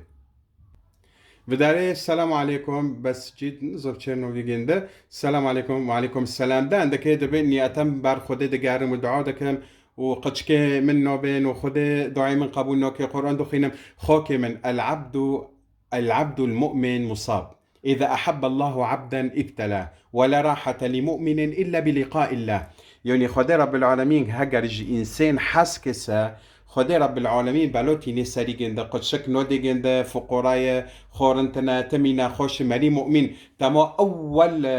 Vidarê, Selamu aleykum, Bescîd, nizo çê novî gênde. Selamu aleykum, ve aleykum selam. De endekê dibê niyetem ber Xwedê digerim û dua dikim û qiçkê min nobên û Xwedê duayê min qebûl noke, Qur'an dixwînim. Xokê min, el abdu, el abdul mu'min musab. إذا أحب الله عبدا ابتلاه، ولا راحة لمؤمن إلا بلقاء الله. Yonî Xwedê Rabbil Alemîn heger ji însên hez kise, Xwedê Rabbil Alemîn belotî nê serî gênde, qutşik nodê gênde, fuqoraye, xorintine, timî nexweşi, merî mu'mîn. Tema ewwel, e,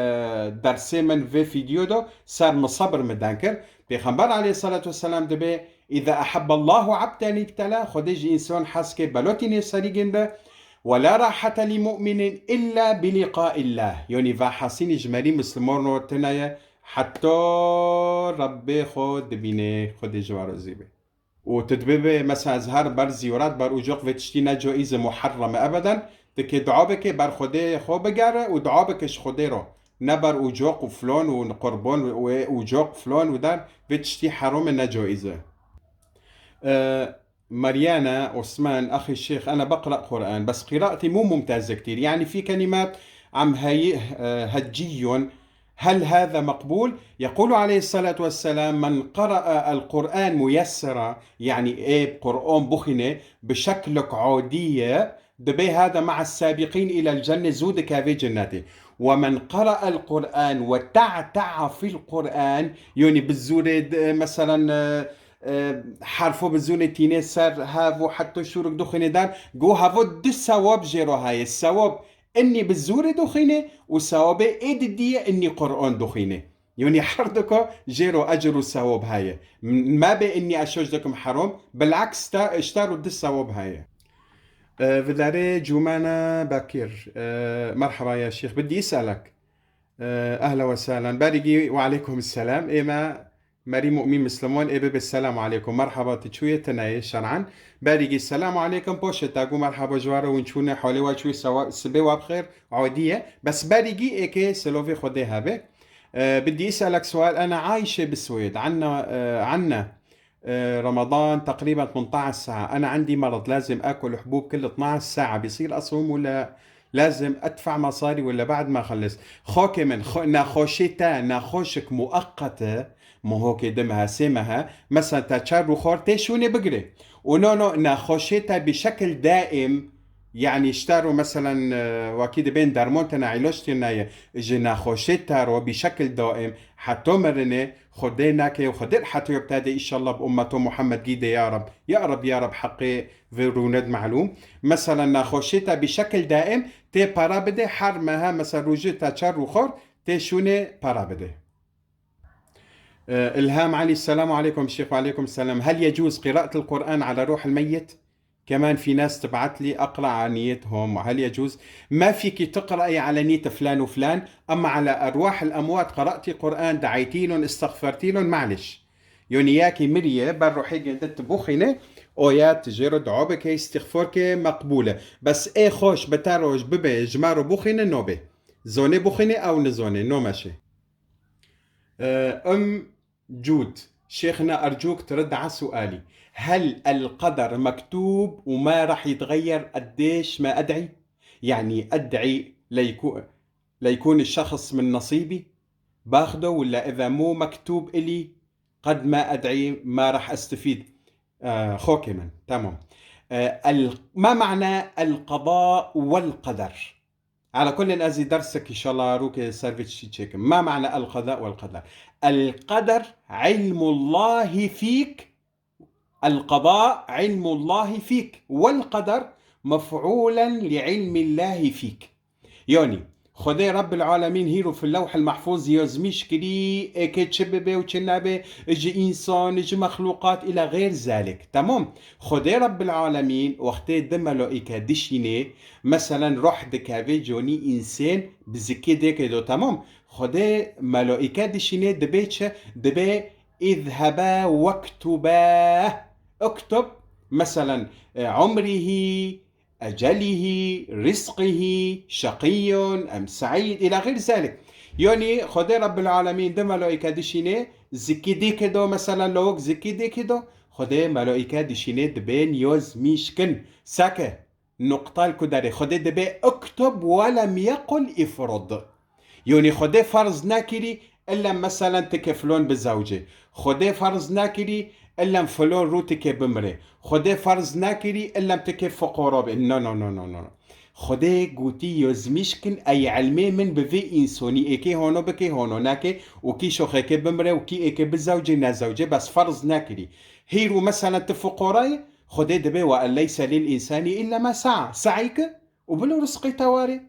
dersê min vê fîdyo de ser misebir min den kir. Pêxember aleyhissalatu vesselam dibê, إذا أحب الله عبدا ابتلاه، Xwedê ji însan hez ke belotî nê serî gênde, ولا راحة لمؤمن إلا بلقاء الله. Yonî vehasînî ji merî mislimano tine ye, heta Rebbê xwe dibîne, Xwedê ji we razî be. Û tu dibê bê, mesela, ez her ber zîyorat, ber ucoq vê tiştî ne caiz e, muharrem e ebeden. Dikê dua bike, ber Xwedê xwe bigere û dua bike ji Xwedê ro. Ne ber ucoq û filon û qurbon û ucoq filon û der, vê tiştî herom e, ne caiz e. E, Mariana Osman, أخي الشيخ، أنا بقرأ قرآن، بس قراءتي مو ممتازة كتير، يعني في كلمات عم هي-، آه، هجيهم. هل هذا مقبول؟ يقول عليه الصلاة والسلام: من قرأ القرآن ميسرا، يعني إيه، بقرآن بخنة بشكل عادية، دبي هذا مع السابقين إلى الجنة، زود كافي جناتي. ومن قرأ القرآن وتعتع في القرآن، يعني بالزورة د-، مثلا، آه، e, herfo bi zûnê tînê ser hev û heta şûrik dixwînê der, go hevo du sewab jê re heye. Sewab enî bi zûrê dixwînê û sewabê ê didî ye enî Qur'an dixwînê. Yanî her duka jê re ecr û sewab heye. M-, me bê enî ez şoş dikim heram, bileks te, ji te re du sewab heye. E, vidarê Cumana Bakir. E, merhaba ya şêx, بدي أسألك. E, ehla ve sehlen. Berî gî, ve aleykum selam. Ê me Merî Mu'mîn Mislimon ê bibe selamu aleykum. Merhaba, tu çûye, tu nayê şer'an. Berîgî selamu aleykum, poşe ta gû merhaba ji we re, hûn çûne, holê we çûye, sewa-, sibê we bi xêr, odî ye. Bes berîgî êkê silovê Xwedê hebe. Ee, بدي أسألك سؤال، أنا عايشة بالسويد، عنا، آه، عنا، آه، رمضان تقريبًا ثمنطعش ساعة، أنا عندي مرض لازم آكل حبوب كل اثنعش ساعة، بيصير أصوم ولا لازم أدفع مصاري ولا بعد ما أخلص؟ Xokê min, xo-, nexweşê te, nexweşik mueqet e, muhokê di mehe, sê mehe, mesela te çar rû xor tê şûnê bigirê. Û no, no, nexweşê te bi şekil daim, yanî ji te ro, meselen, e, wekî dibên dermon tene îlaç tê naye, ji nexweşê te ro bi şekil daim, heto mirinê, Xwedê nake û Xwedê hetiyo bi te de, înşallah bi ummeto Muhammed gî de, ya Reb, ya Reb, ya Reb, heqê vê rûned melûm. Meselen, nexweşê te bi şekil daim tê para bide, her mehe, mesela, rojê te çar rû xor, tê şûnê para bide. Ee, إلهام علي، السلام عليكم شيخ. وعليكم السلام. هل يجوز قراءة القرآن على روح الميت؟ كمان في ناس تبعت لي أقرأ على نيتهم، وهل يجوز؟ ما فيكي تقرأي على نية فلان وفلان، أما على أرواح الأموات قرأتي قرآن، دعيتي لهم، استغفرتي لهم، معلش. Yonî ya kî miriye, ber ruhê gê de tu bixwîne, oya tu jê re dua bike, îstixfor ke, meqbûl e. Bes ê xweş bi te roj bibe, ji me re bixwîne, nobe. Zonê bixwîne ew nizonê, no meşe. Ee, Im Cûd, شيخنا أرجوك ترد على سؤالي، هل القدر مكتوب وما راح يتغير؟ قديش ما أدعي؟ يعني أدعي ليكو-، ليكون الشخص من نصيبي باخده، ولا إذا مو مكتوب إلي قد ما أدعي ما راح أستفيد؟ آه، xokê min. Tamam. آه، ال-، ما معنى القضاء والقدر؟ على كل، ez ê dersek, înşallah, rûkê ser vê tiştî çêkim. ما معنى القضاء والقدر؟ القدر علم الله فيك. القضاء علم الله فيك، والقدر مفعولا لعلم الله فيك. Yanî, Xwedê Rabbil Alemîn hîro fil Lewhil Mehfûz yazmîş kirî, êkê çi bibe û çi nebe, ji însan, ji mexlûqat îla xeyr zalik. Temam. Xwedê Rabbil Alemîn wextê di melaîke dişînê, meselen, roh dikeve conî însên bi zikê dêkê do, temam. Xwedê melaîke dişînê dibe çi? Dibe اذهبا واكتبا. اكتب، meselen, e, عمره، أجله، رزقه، شقي أم سعيد، إلى غير ذلك. Yanî, Xwedê Rabbil Alemîn di melaîke dişînê, zikî dêkê do, meselen, lawik zikî dêkê do, Xwedê melaîke dişînê dibên yazmîş kin. Sake, nuqtal ku derê, Xwedê dibe اكتب ولم يقل افرض. Yonî Xwedê ferz nekirî, illa meselen ti ke filon bizewcê. Xwedê ferz nekirî, illa filon rû ti ke bimrê. Xwedê ferz nekirî, illa ti ke fuqara be. No, no, no, no, no. Xwedê gotî yazmîş kin, ey ilmê min bi vê însonî êkê hono bike, hono neke, û kî şoxekê bimre û kî êkê bizewcê, nezewcê, bes ferz nekirî. Hîr û meselen ti fuqara yî, Xwedê dibe وأن ليس للإنسان إلا ما سعى. Se'y ke û bilo rizqê te warê.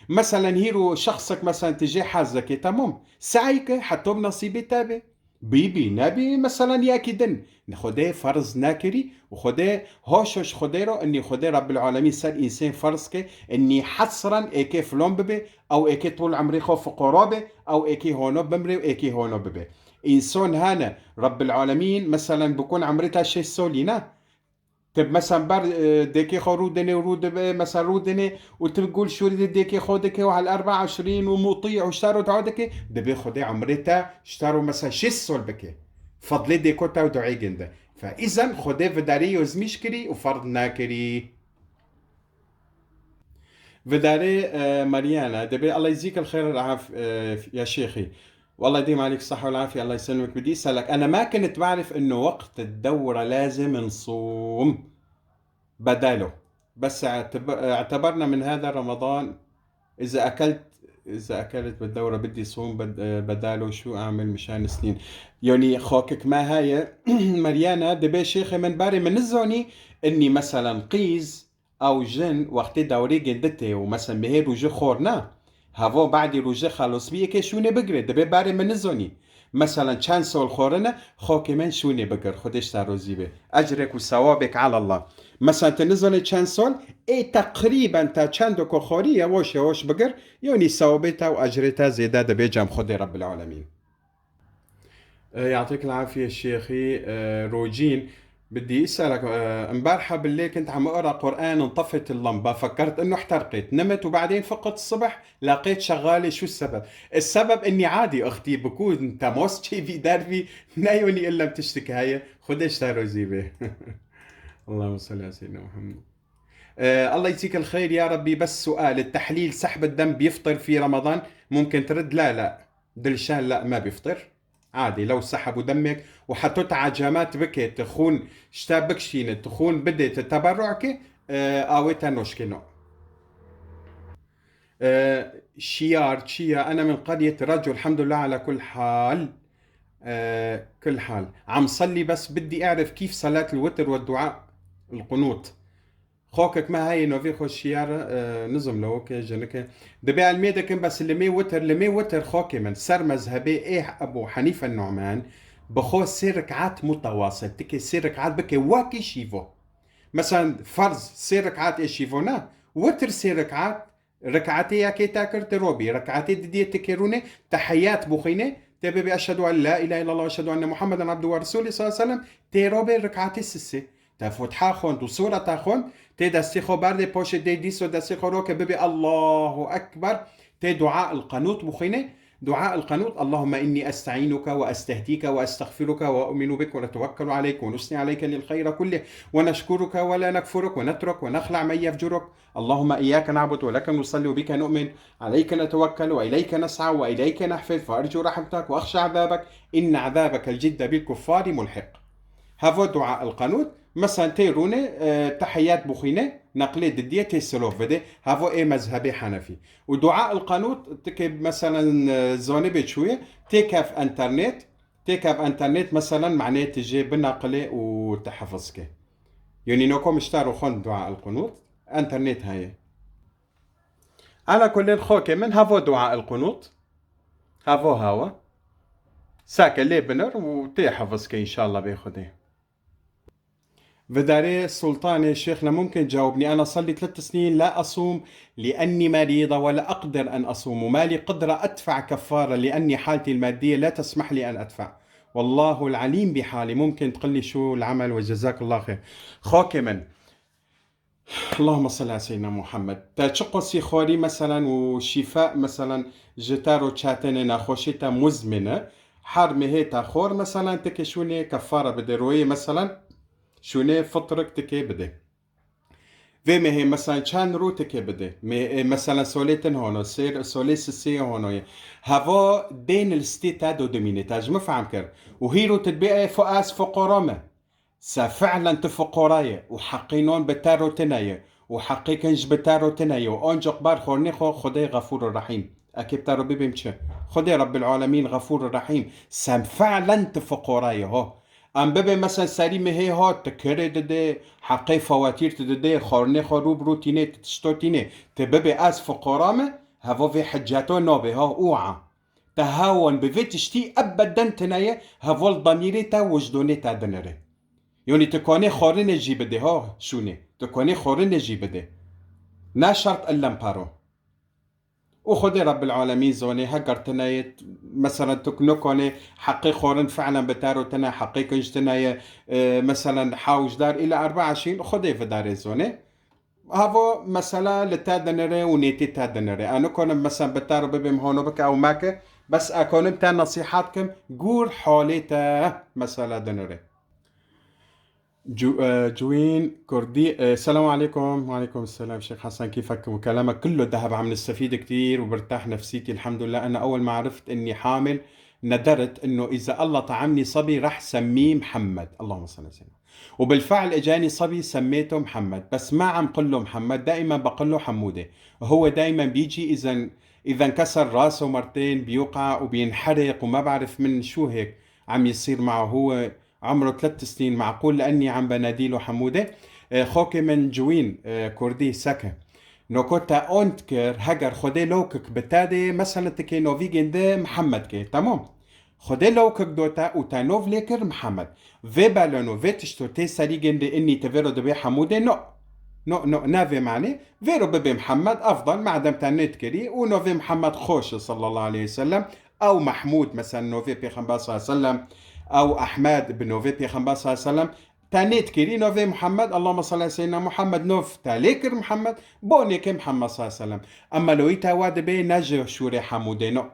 Meselen, hîro şexsek, meselen, tu jê hezekê, temam. Se'y ke, heto bi nesîbê te be. Bî, bî, nebî, meselen, yekî din. Xwedê ferz nekirî û Xwedê, hoş hoş Xwedê ro, innî Xwedê Rabbil Alemîn ser însên ferz ke, innî hesren êkê filon bibe, ew êkê tol emrê xwe fuqara be, ew êkê hono bimre û êkê hono bibe. Înson hene, Rabbil Alemîn, meselen, bikun emrê te şêst solî, ne? Te, meselen, ber, e, dêkê xwe rûdinê û rûdibe, mesela, rûdinê û tu gul şûrî di dêkê xwe dike û hel erba eşrîn û mutî û ji te ro dua dike, dibê Xwedê emrê te ji te ro, mesela, şêst sol bike. Fedlê dêko te û duayê ginde. Fe îzen Xwedê vidarê yozmîş kirî û ferd nekirî. Vidarê, e, Mariana, dibê الله يجزيك الخير والعاف-، e, يا شيخي. والله يديم عليك الصحة والعافية، الله يسلمك. بدي أسألك، أنا ما كنت بعرف إنه وقت الدورة لازم نصوم بداله، بس اعتب-، اعتبرنا من هذا رمضان إذا أكلت، إذا أكلت بالدورة بدي صوم بد-، بداله، شو أعمل مشان السنين؟ يعني، xakik me heye, Mariana, dibê şêxê min barê min nizanî, innî, meselen, qîz, Ew jin wextê dewrê ginditê û, meselen, mehê rûjê xor ne, hevo badî rûjê xelos bî, yekê şûnê bigirê, dibê barê min nizonî. Meselen, çend sol xorine, xokê min şûnê bigir, Xwedê ji te rozî be. Ecrek û sewabek alallah. Meselen, tu nizonê çend sol, ê teqrîben te çend ku xorî, yewaş yewaş bigir, yonî sewabê te û ecrê te zêde dibe cem Xwedê Rebbil Alemîn. آه، يعطيك العافية شيخي. آه، روجين، بدي أسألك، آه، امبارحة بالليل كنت عم أقرأ قرآن، انطفت اللمبة، فكرت إنه احترقت، نمت، وبعدين فقت الصبح لقيت شغالة. شو السبب؟ السبب إني عادي أختي، بكون تموس شي في دربي، نايوني إلا بتشتكي هاي، خدش تارو زيبة. اللهم صل على سيدنا محمد. آه، الله يجزيك الخير يا ربي. بس سؤال، التحليل سحب الدم بيفطر في رمضان؟ ممكن ترد؟ لا، لا. دلشان، لا، ما بيفطر. عادي، لو سحبوا دمك وحطيت عجامات بكي تخون شتا بكشينة تخون بدي تتبرعك، آه، آويتا نوشكي نو. آه، شيار، تشيا، أنا من قرية رجو، الحمد لله على كل حال. آه، كل حال. عم صلي، بس بدي أعرف كيف صلاة الوتر والدعاء القنوت. Xokek me heye novê xwe şiyar, e, nizim lewike, jinike. Dibê elmê dikin, bes limê witir, limê witir xokê min. Ser mezhebê ê Ebû Henîfe Nu'man, bi xwe sê rekat mutewasil, tikê sê rekat bike wekî şîvo. Mesela ferz sê rekat ê şîvo ne, witir sê rekat, rekatê yekê te kir, te robî, rekatê didiyê tikê rûnê, tehiyat bixwînê, te bibê eşhedû en la ilahe illallah ve eşhedû enne Muhammeden abdû ve resûlî sallallahu aleyhi ve sellem, tê robê rekatê sisê. Te Fatiha xwend û sureta xwend, tê destê xwe berdê poşê dê dîso destê xwe roke bibê Allahu Ekber, tê dua el qenût bixwînê, dua el qenût, Allahümme inni estainuke ve estehdike ve estağfiruke ve e'minu bik ve netevekkelu aleyk ve nusni aleyke lil hayre kullih ve neşkuruke ve la nekfuruk ve netruk ve nexla men yefcuruk. Allahümme iyyake na'budu ve leke nusalli ve bike nu'min, aleyke netevekkelu ve ileyke nes'a ve ileyke nehfid, fe ercu rahmetek ve ahşe azabek, inne azabekel cidde bil kuffari mulhik. Havo dua el qenût, mesela tê rûnê, e, tehiyat bixwîne, neqlê didiye tê silov vede, havo ê mezhebê Henefî. Û dua el qenût, tikê mesela, e, zanibê çûye, tê kev enternet, tê kev enternet, mesela manê tijê bineqlê û tehfiz ke. Yanî noko mişta ro xwend dua el qenût, enternet heye. Ala kulên xokê min havo dua el qunût. Havo hawa. Sake lê binir û tê hifz ke înşallah bê Xwedê. Vidarê Sultanê Şêx ne mumkin cawibnî. أنا صار لي ثلاث سنين لا أصوم لأني مريضة ولا أقدر أن أصوم وما لي قدرة أدفع كفارة لأني حالتي المادية لا تسمح لي أن أدفع. والله العليم بحالي. ممكن تقول لي شو العمل؟ وجزاك الله خير. Xokê min. اللهم صل على سيدنا محمد. Te çi qosî xwarî, meselen, û şîfa, meselen, ji te ro çatene nexweşî te muzmine, her mehê te xor, meselen, tikê şûnê kefara bide, royê, meselen, şûnê fitrik tikê bide. Vê mehê, meselen, çend rû tikê bide. Mê-, e, meselen, solê tin hono, sêr-, solê sisê hono ye. Havo dê nil stê te do dimîne, te ji min fehm kir. Û hîro tu dibê, e, fo-, ez fuqara me. Se fi'len tu fuqara ye û heqê non bi te ro tune ye û heqê kinc bi te ro tune ye û ancak ber xornê xwe Xwedê Xefûr û Rehîm. Ekê bi te ro bibêm çi? Xwedê Rebbil Alemîn Xefûr û Rehîm. Se fi'len tu fuqara ye ho. Em bibê mesela serî mehê hat, tu kirê didê, heqê fawatîr tu didê, xornê xwe rû bi rû tînê, tu tişto tînê. Tu bibê ez fuqara me, hevo vê hicceto nabê ha, û a. Te hawon bi vê tiştî ebeden tune ye, heval damîrê te, wijdonê te dinire. Yanî tu kanê xwarinê jî bidê, ha, şûnê. Tu kanê xwarinê jî bidê. Ne şert ellem paro. Û Xwedê Rebbil Alemîn zonê, heger tune ye, mesela tu nikanê heqê xwarin fi'len bi te ro tune, heqê kinc tune ye, e, mesela hawjdar îla erba eşîn, Xwedê vidarê zonê. Havo mesela li te dinire û nêtî te dinire. Ez nikonim mesela bi te re bibêm hono bike ew meke. Bes ez konim te nesîhat kim, gûr halê te mesela dinire. Cu-, e, Cuwîn Kurdî, e, السلام عليكم. وعليكم السلام شيخ حسن، كيفك؟ وكلامك كله ذهب، عم نستفيد كتير وبرتاح نفسيتي الحمد لله. أنا أول ما عرفت إني حامل ندرت إنه إذا الله طعمني صبي رح سميه محمد. اللهم صل وسلم. وبالفعل إجاني صبي سميته محمد، بس ما عم قل له محمد، دائما بقل له حمودة. وهو دائما بيجي إذا، إذا انكسر راسه مرتين بيوقع وبينحرق وما بعرف من شو هيك عم يصير معه. هو عمره ثلاث سنين، معقول لأني عم بناديله حمودة؟ آه، خوكي من جوين، آه، كردي سكة. نوكوتا أونتكر هجر خدي لوكك بتادي مثلا تكي نوفيجن دي محمد كي، تمام؟ Xwedê lawkek do te û te nov lê kir Mihemed. Vê beleno, vê tişto tê serî gêndê, înî ti vê ro dibê Hemûdê? No. No, no, ne vê manê. Vê ro bibê Mihemed, efdal, madem te nêt kirî, û novê Mihemed xweş e, sallallahu aleyhi ve sellem, Ew Mehmûd, mesela, novê Pêxember sallallahu aleyhi ve sellem, ew Ehmed bi novê Pêxember sallallahu aleyhi ve sellem, te nêdikirî novê Muhammed, Allahümme salli ala seyyidina Muhammed, nov te lê kir Muhammed, bonê ke Muhammed sallallahu aleyhi ve sellem. Ema lewî te wa dibê ne ji şûrê hemûdê no.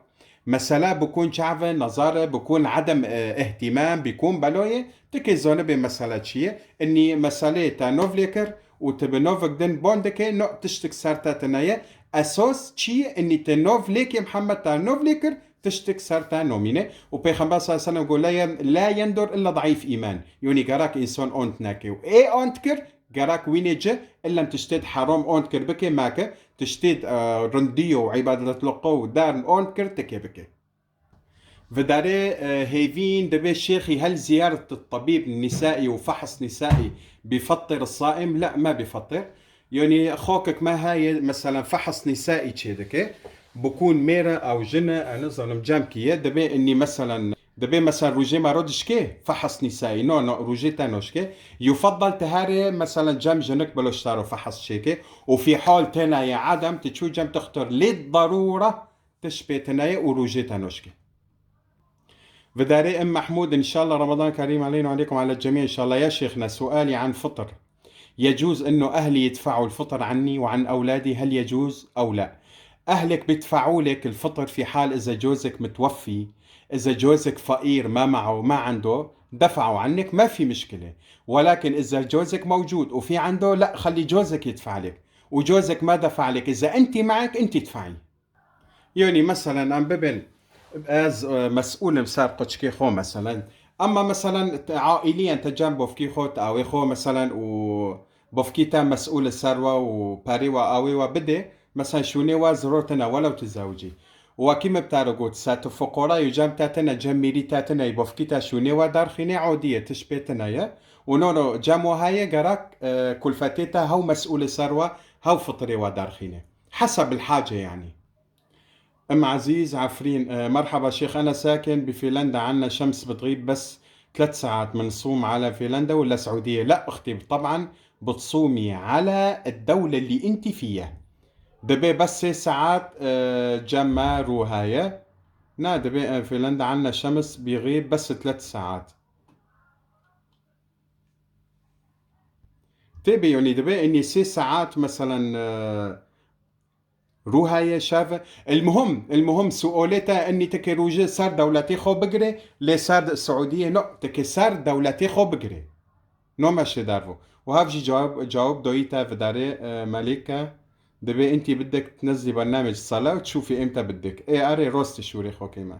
Mesela bikûn çave, nazare, bikûn edem, e, ihtimam, bikûn beloyê, tikê zonibê mesela çi ye. Inî meseleyê te nov lê kir û tu bi novik din bon dikê, no tiştik ser te tine ye. Esos çi ye? Inî te nov lê kê Muhammed te nov lê kir, tiştik ser te nomîne. Û Pêxember sallallahu aleyhi ve sellem got, "La yen-, la yendur illa daîf îman." Yonî gerek însan ont neke. Û ê ont kir, gerek wînê ci, illa tiştê di heram ont kir bike, make, tiştê, e, rindiyo û îbadetluqo û darn ont kir, tike bike. Vidarê, e, hêvîn dibê şêxî hel ziyaret tabîb nisaî û fehs nisaî bifettir saim, la me bifettir. Yonî xokek me heye, mesela fehs nisaî çê dike. Bikûn mêr e, ew jin e, e, nizanim cem kî ye. Dibê inî mesela, dibê mesela rojê me ro dişkê, fehs nisaî. No, no, rojê te noşkê. Yufaddal te herê, mesela cem jinik bilo ji te ro fehs çêke. Û fî hal tena ye edem, tu çû cem tixtir lê darûra, tişt pê tine ye û rojê te noşkê. Vidarê em Mehmûd, inşallah Ramadan Kerîm aleyna aleykum ala cemî inşallah. Ya şêxna, sualî an fitr. يجوز إنه أهلي يدفعوا الفطر عني وعن أولادي، هل يجوز أو لا؟ أهلك بيدفعوا لك الفطر في حال إذا جوزك متوفي، إذا جوزك فقير ما معه، ما عنده، دفعوا عنك، ما في مشكلة. ولكن إذا جوزك موجود وفي عنده، لا، خلي جوزك يدفع لك. وجوزك ما دفع لك، إذا أنت معك، أنت ادفعي. Yonî, meselen, em bibin, ez, e, mesûl im ser quçikê xwe, meselen. Ema, meselen, te, aîliyen te cem bofkî xwe, te awê xwe, meselen, û bofkî te mesûl li ser we û perê we awê we bidê, meselen, şûnê we ziror tine, welew tu zewicî. Û wekî min bi te re got, se tu fuqara yî, cem te tine, cem mîrî te tine, bofkî te şûnê we derxînê, odî ye, tişt pê tine ye. Û no, no, cem we heye, gerek, e, kulfetê te hew mesûl li ser we, hew fitrê we derxîne. Heseb el hace, yanî. أم عزيز عفرين، آه، مرحبا شيخ، أنا ساكن بفنلندا، عنا شمس بتغيب بس ثلاث ساعات، منصوم على فنلندا ولا سعودية؟ لا أختي، طبعا بتصومي على الدولة اللي أنت فيها. دبي بس ساعات، آه، جمع روهاية. نا، دبي، آه، فنلندا عنا شمس بيغيب بس ثلاث ساعات. تبي، يعني، دبي إني سي ساعات مثلا، آه، Ruhayê şev. المهم، المهم، suolê te enî tikê rojê ser dewletê xwe bigirê, lê ser Siûdiyê no, tikê ser dewletê xwe bigirê. No meşê dervo. Û hev jî cawab, cawab doyî te vidarê, e, Melîke. Dibê intî bidik tnezî bernamec sala û tşûfî êm te bidik. Ê erê rost şûrê xwe keyme.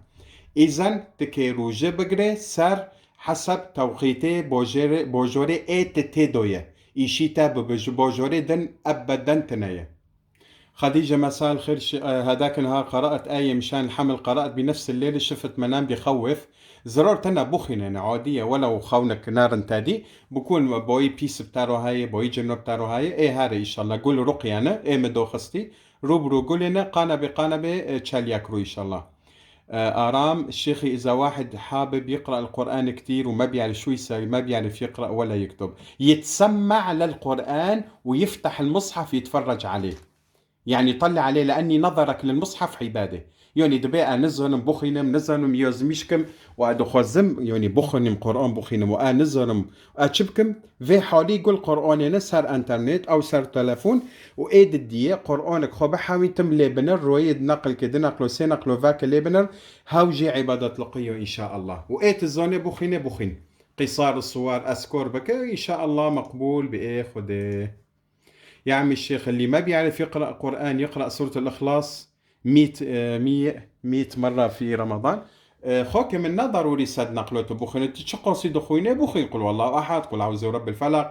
Îzen tikê rojê bigirê ser hesab tewqîtê bojêrê, bojorê ê ti tê doye. Îşî te bi, bi ji bojorê din ebeden tine ye. خديجة، مساء الخير. ش-، آه، هداك النهار قرأت آية مشان الحمل، قرأت بنفس الليلة شفت منام بخوف. Ziror tene bixwîne, ne adî ye, welew xewnek nerin tedî. Bikûn boyî pîs bi te ro heye, boyî cin bi te ro heye. Ê here, îşallah. Gul ruqye ne, ê min doxistî. Rû bi rû gulê ne, qane bi qane bi, e, çelyak rû, îşallah. آه، آرام، شيخي، إذا واحد حابب يقرأ القرآن كتير وما بيعرف شو يسوي، ما بيعرف يقرأ ولا يكتب، يتسمع للقرآن ويفتح المصحف يتفرج عليه. يعني، طلع عليه، لأني نظرك للمصحف عبادة. Yani, dibê ez nizanim bixwînim, nizanim yazmîş kim, û ez dixwazim, yani, bixwînim, Quran bixwînim, û ez nizanim, ez çi bikim? Vê halî gul Quranê ne ser internet, ew ser telefon, û ê di diyê Quranek xwe bihewîn, tim lê binir, royê di neqilkê, di neqlo, sê neqlo veke lê binir, hew jî îbadetliqî yo, înşaallah. Û ê tu zanê bixwînê, bixwîn. Qîsar suwar eskor bike, înşaallah meqbûl bi ê Xwedê. يا عمي الشيخ، اللي ما بيعرف يقرأ قرآن يقرأ سورة الإخلاص مية، آه، مية، مية مرة في رمضان. آه، خوكي من ضروري سد نقلو tu bixwîne, tu çi qasî dixwîne, bixwîn قل هو الله أحد، قل أعوذ برب الفلق،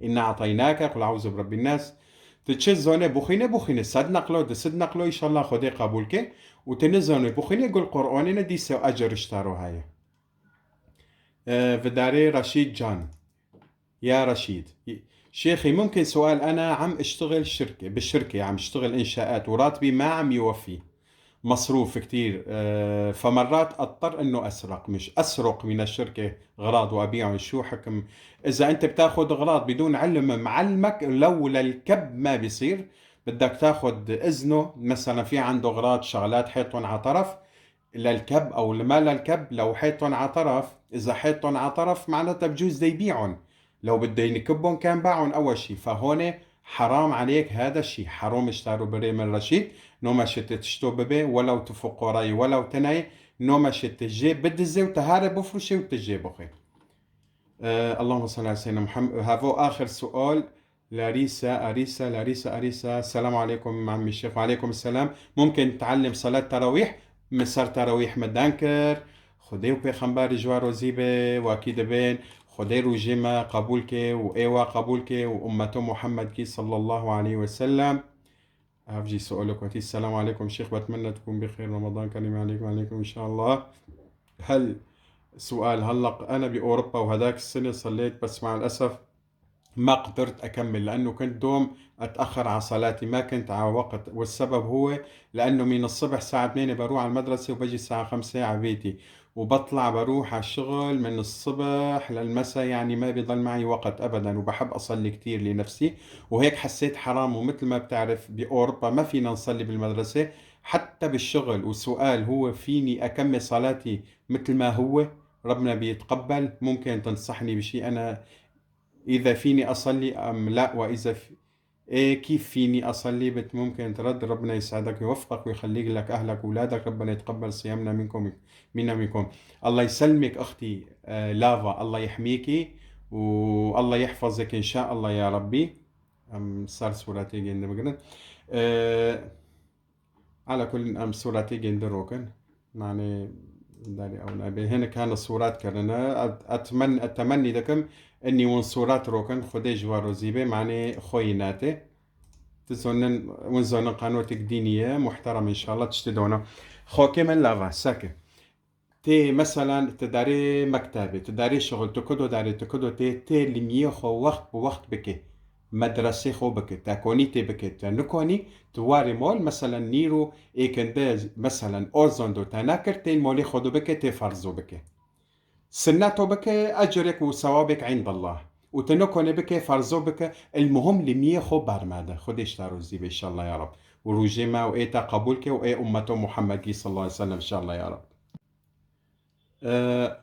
إنا أعطيناك، قل أعوذ برب الناس. Tu çi zane bixwîne, bixwîne. Sed neqlo, du sed neqlo, înşallah Xwedê qebûl ke. Û tu nizane bixwîne, gul Qur'anê ne dîse ecr ji te ro heye. E, vidarê Reşîd Can. يا رشيد. شيخي، ممكن سؤال؟ أنا عم أشتغل شركة، بالشركة عم أشتغل إنشاءات، وراتبي ما عم يوفي. مصروف كتير، آه، فمرات أضطر إنه أسرق، مش أسرق من الشركة أغراض وأبيعهم، شو حكم؟ إذا أنت بتاخد أغراض بدون علم معلمك، لولا الكب ما بيصير، بدك تاخد إذنه، مثلًا في عنده أغراض، شغلات حاطهم على طرف، للكب أو لما للكب، لو حيطن على طرف، إذا حيطن على طرف معناتها بجوز دا يبيعن، لو بده ينكبن كان باعن أول شي، فهون حرام عليك هذا الشي، حرام اشتروا بري من رشيد، نوما شت تشتو ببي، ولو تفقوري، ولو تني، نوما شت تجي بدزي وتهاري بفرشي وتجي بخي. آه، اللهم صل على سيدنا محمد. هافو آخر سؤال. لاريسا، أريسا، لاريسا، أريسا. السلام عليكم عمي الشيخ. وعليكم السلام. ممكن تعلم صلاة تراويح؟ من سر تراويح مدانكر. خدي وبيغمبر جوارو زيبه، واكيد بين. خدي روجيما قبول كي، وإيوا قبول كي، وأمته محمد كي صلى الله عليه وسلم. هاف جي سؤالك وتي. السلام عليكم شيخ، بتمنى تكون بخير، رمضان كريم عليكم وعليكم إن شاء الله. هل، سؤال، هلق أنا بأوروبا وهداك السنة صليت، بس مع الأسف ما قدرت أكمل لأنه كنت دوم أتأخر على صلاتي، ما كنت على وقت، والسبب هو لأنه من الصبح الساعة ثمانية بروح على المدرسة وبجي الساعة خمسة على بيتي، وبطلع بروح على الشغل من الصبح للمساء، يعني ما بيضل معي وقت أبدًا، وبحب أصلي كتير لنفسي، وهيك حسيت حرام. ومتل ما بتعرف بأوروبا ما فينا نصلي بالمدرسة حتى بالشغل. وسؤال، هو فيني أكمل صلاتي متل ما هو؟ ربنا بيتقبل؟ ممكن تنصحني بشي أنا إذا فيني أصلي أم لا؟ وإذا في، إيه، كيف فيني أصلي؟ بت-، ممكن ترد. ربنا يسعدك ويوفقك ويخليك لك أهلك وأولادك. ربنا يتقبل صيامنا منكم، منا منكم. الله يسلمك أختي، آه، لافا. الله يحميكي والله يحفظك إن شاء الله يا ربي. أم صار صورتي جند مقرن. آه، على كل أم صورتي جند روكن. يعني داري أو نبي. هنا كان الصورات كرنا. أت-، أتمنى، التمني دكم إني ون صورات روكن. خدي جوار وزيبة، معني خويناتي. تزونن، ون زونن قنوتك دينية محترم إن شاء الله تشتدونا. خوكي من لافا، ساكن. تي مثلًا تداري مكتبة، تداري شغل، تكدو داري، تكدو تي، تي لمية خو وقت بوقت بكي. مدرسة خو بكي، تاكوني تي بكي، تنكوني تواري مول، مثلًا نيرو إيكنده، مثلًا أوزوندو تناكر، تي مولي خودو بكي، تي فرزو بكي. سنتو بكي، أجرك وثوابك عند الله. وتنكوني بكي، فرزو بكي، المهم لمية خو بارمادة. خدي اشتارو زيب إن شاء الله يا رب. وروجي ما وإيتا قبولك وإي أمته محمد صلى الله عليه وسلم إن شاء الله يا رب. أه،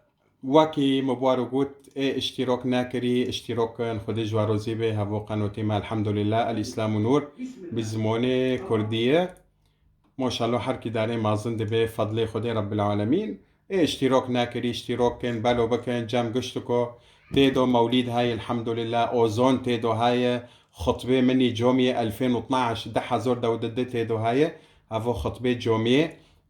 وەکی مبوار و گوت، ئێ اشتیرۆک ناکری، اشتیرۆکن خودی جوارۆزی بێ، هەبوو قەنۆتی ما، الحمدلله، الإسلام نور، بزمۆنێ کوردیە. ماشاءالله هەر کی دارێ مازن دبێ، فەضلێ خودێ رب العالمین. ئێ اشتیرۆک ناکری، اشتیرۆکن، بەلۆ بکن، جەم گشتکۆ، تێدۆ مەولید هایە، الحمدلله، ئۆزۆن تێدۆ هایە، خطبێ منی جۆمیە، ألفين واثناعش، دە هەزۆر دەوددە تێدۆ هایە، هەبوو خطبێ جۆمیە،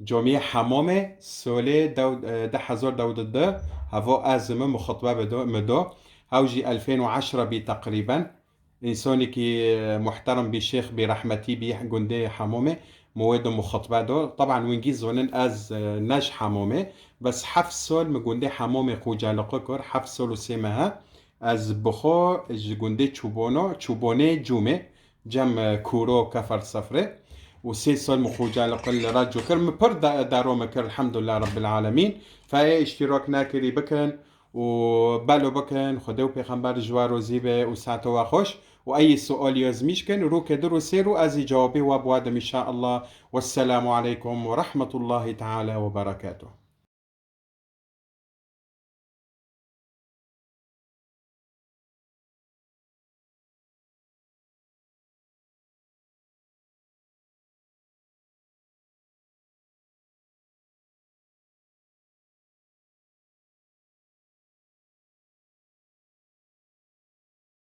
جۆمیە حەمۆمێ سۆلێ دەو-، دە هەزۆر دەوددە، هەڤۆ ئازمە مخطبە بدۆ، مدۆ، هەو ژی ألفين وعشرە بی تقریباً. ئینسۆنێکی محترم بی شێخ بی رەحمەتی بی گوندێ حەمۆمێ موێ دۆ مخطبە دۆ. طبعاً ونگی زۆنن ئەز نەژ حەمۆمێ، بەس حەفت سۆل من گوندێ حەمۆمێ قوجالقە کر، حەفت سۆل و سێ مەهە. ئەز بخۆ ژ گوندێ چوبۆنۆ، چوبۆنێ جومێ، جەم، ئە، کورۆ کەفەر سەفرێ و سێ سۆل مخوجالە قل لە ڕاجو کر. من پڕ دا-، دارۆ مکر، الحمدلله رب العالمین. فایە اشتیراک ناکری بکن و بەلۆ بکن، خودێ و پێخەمبەر جوارۆزی بێ و ساتەوە خۆش و ئەی سوئۆلیۆز میشکن، ڕووکە در و سێر و ئازی جوابی وە بوادم ان شاء الله. والسلام عليكم ورحمة الله تعالى وبركاته.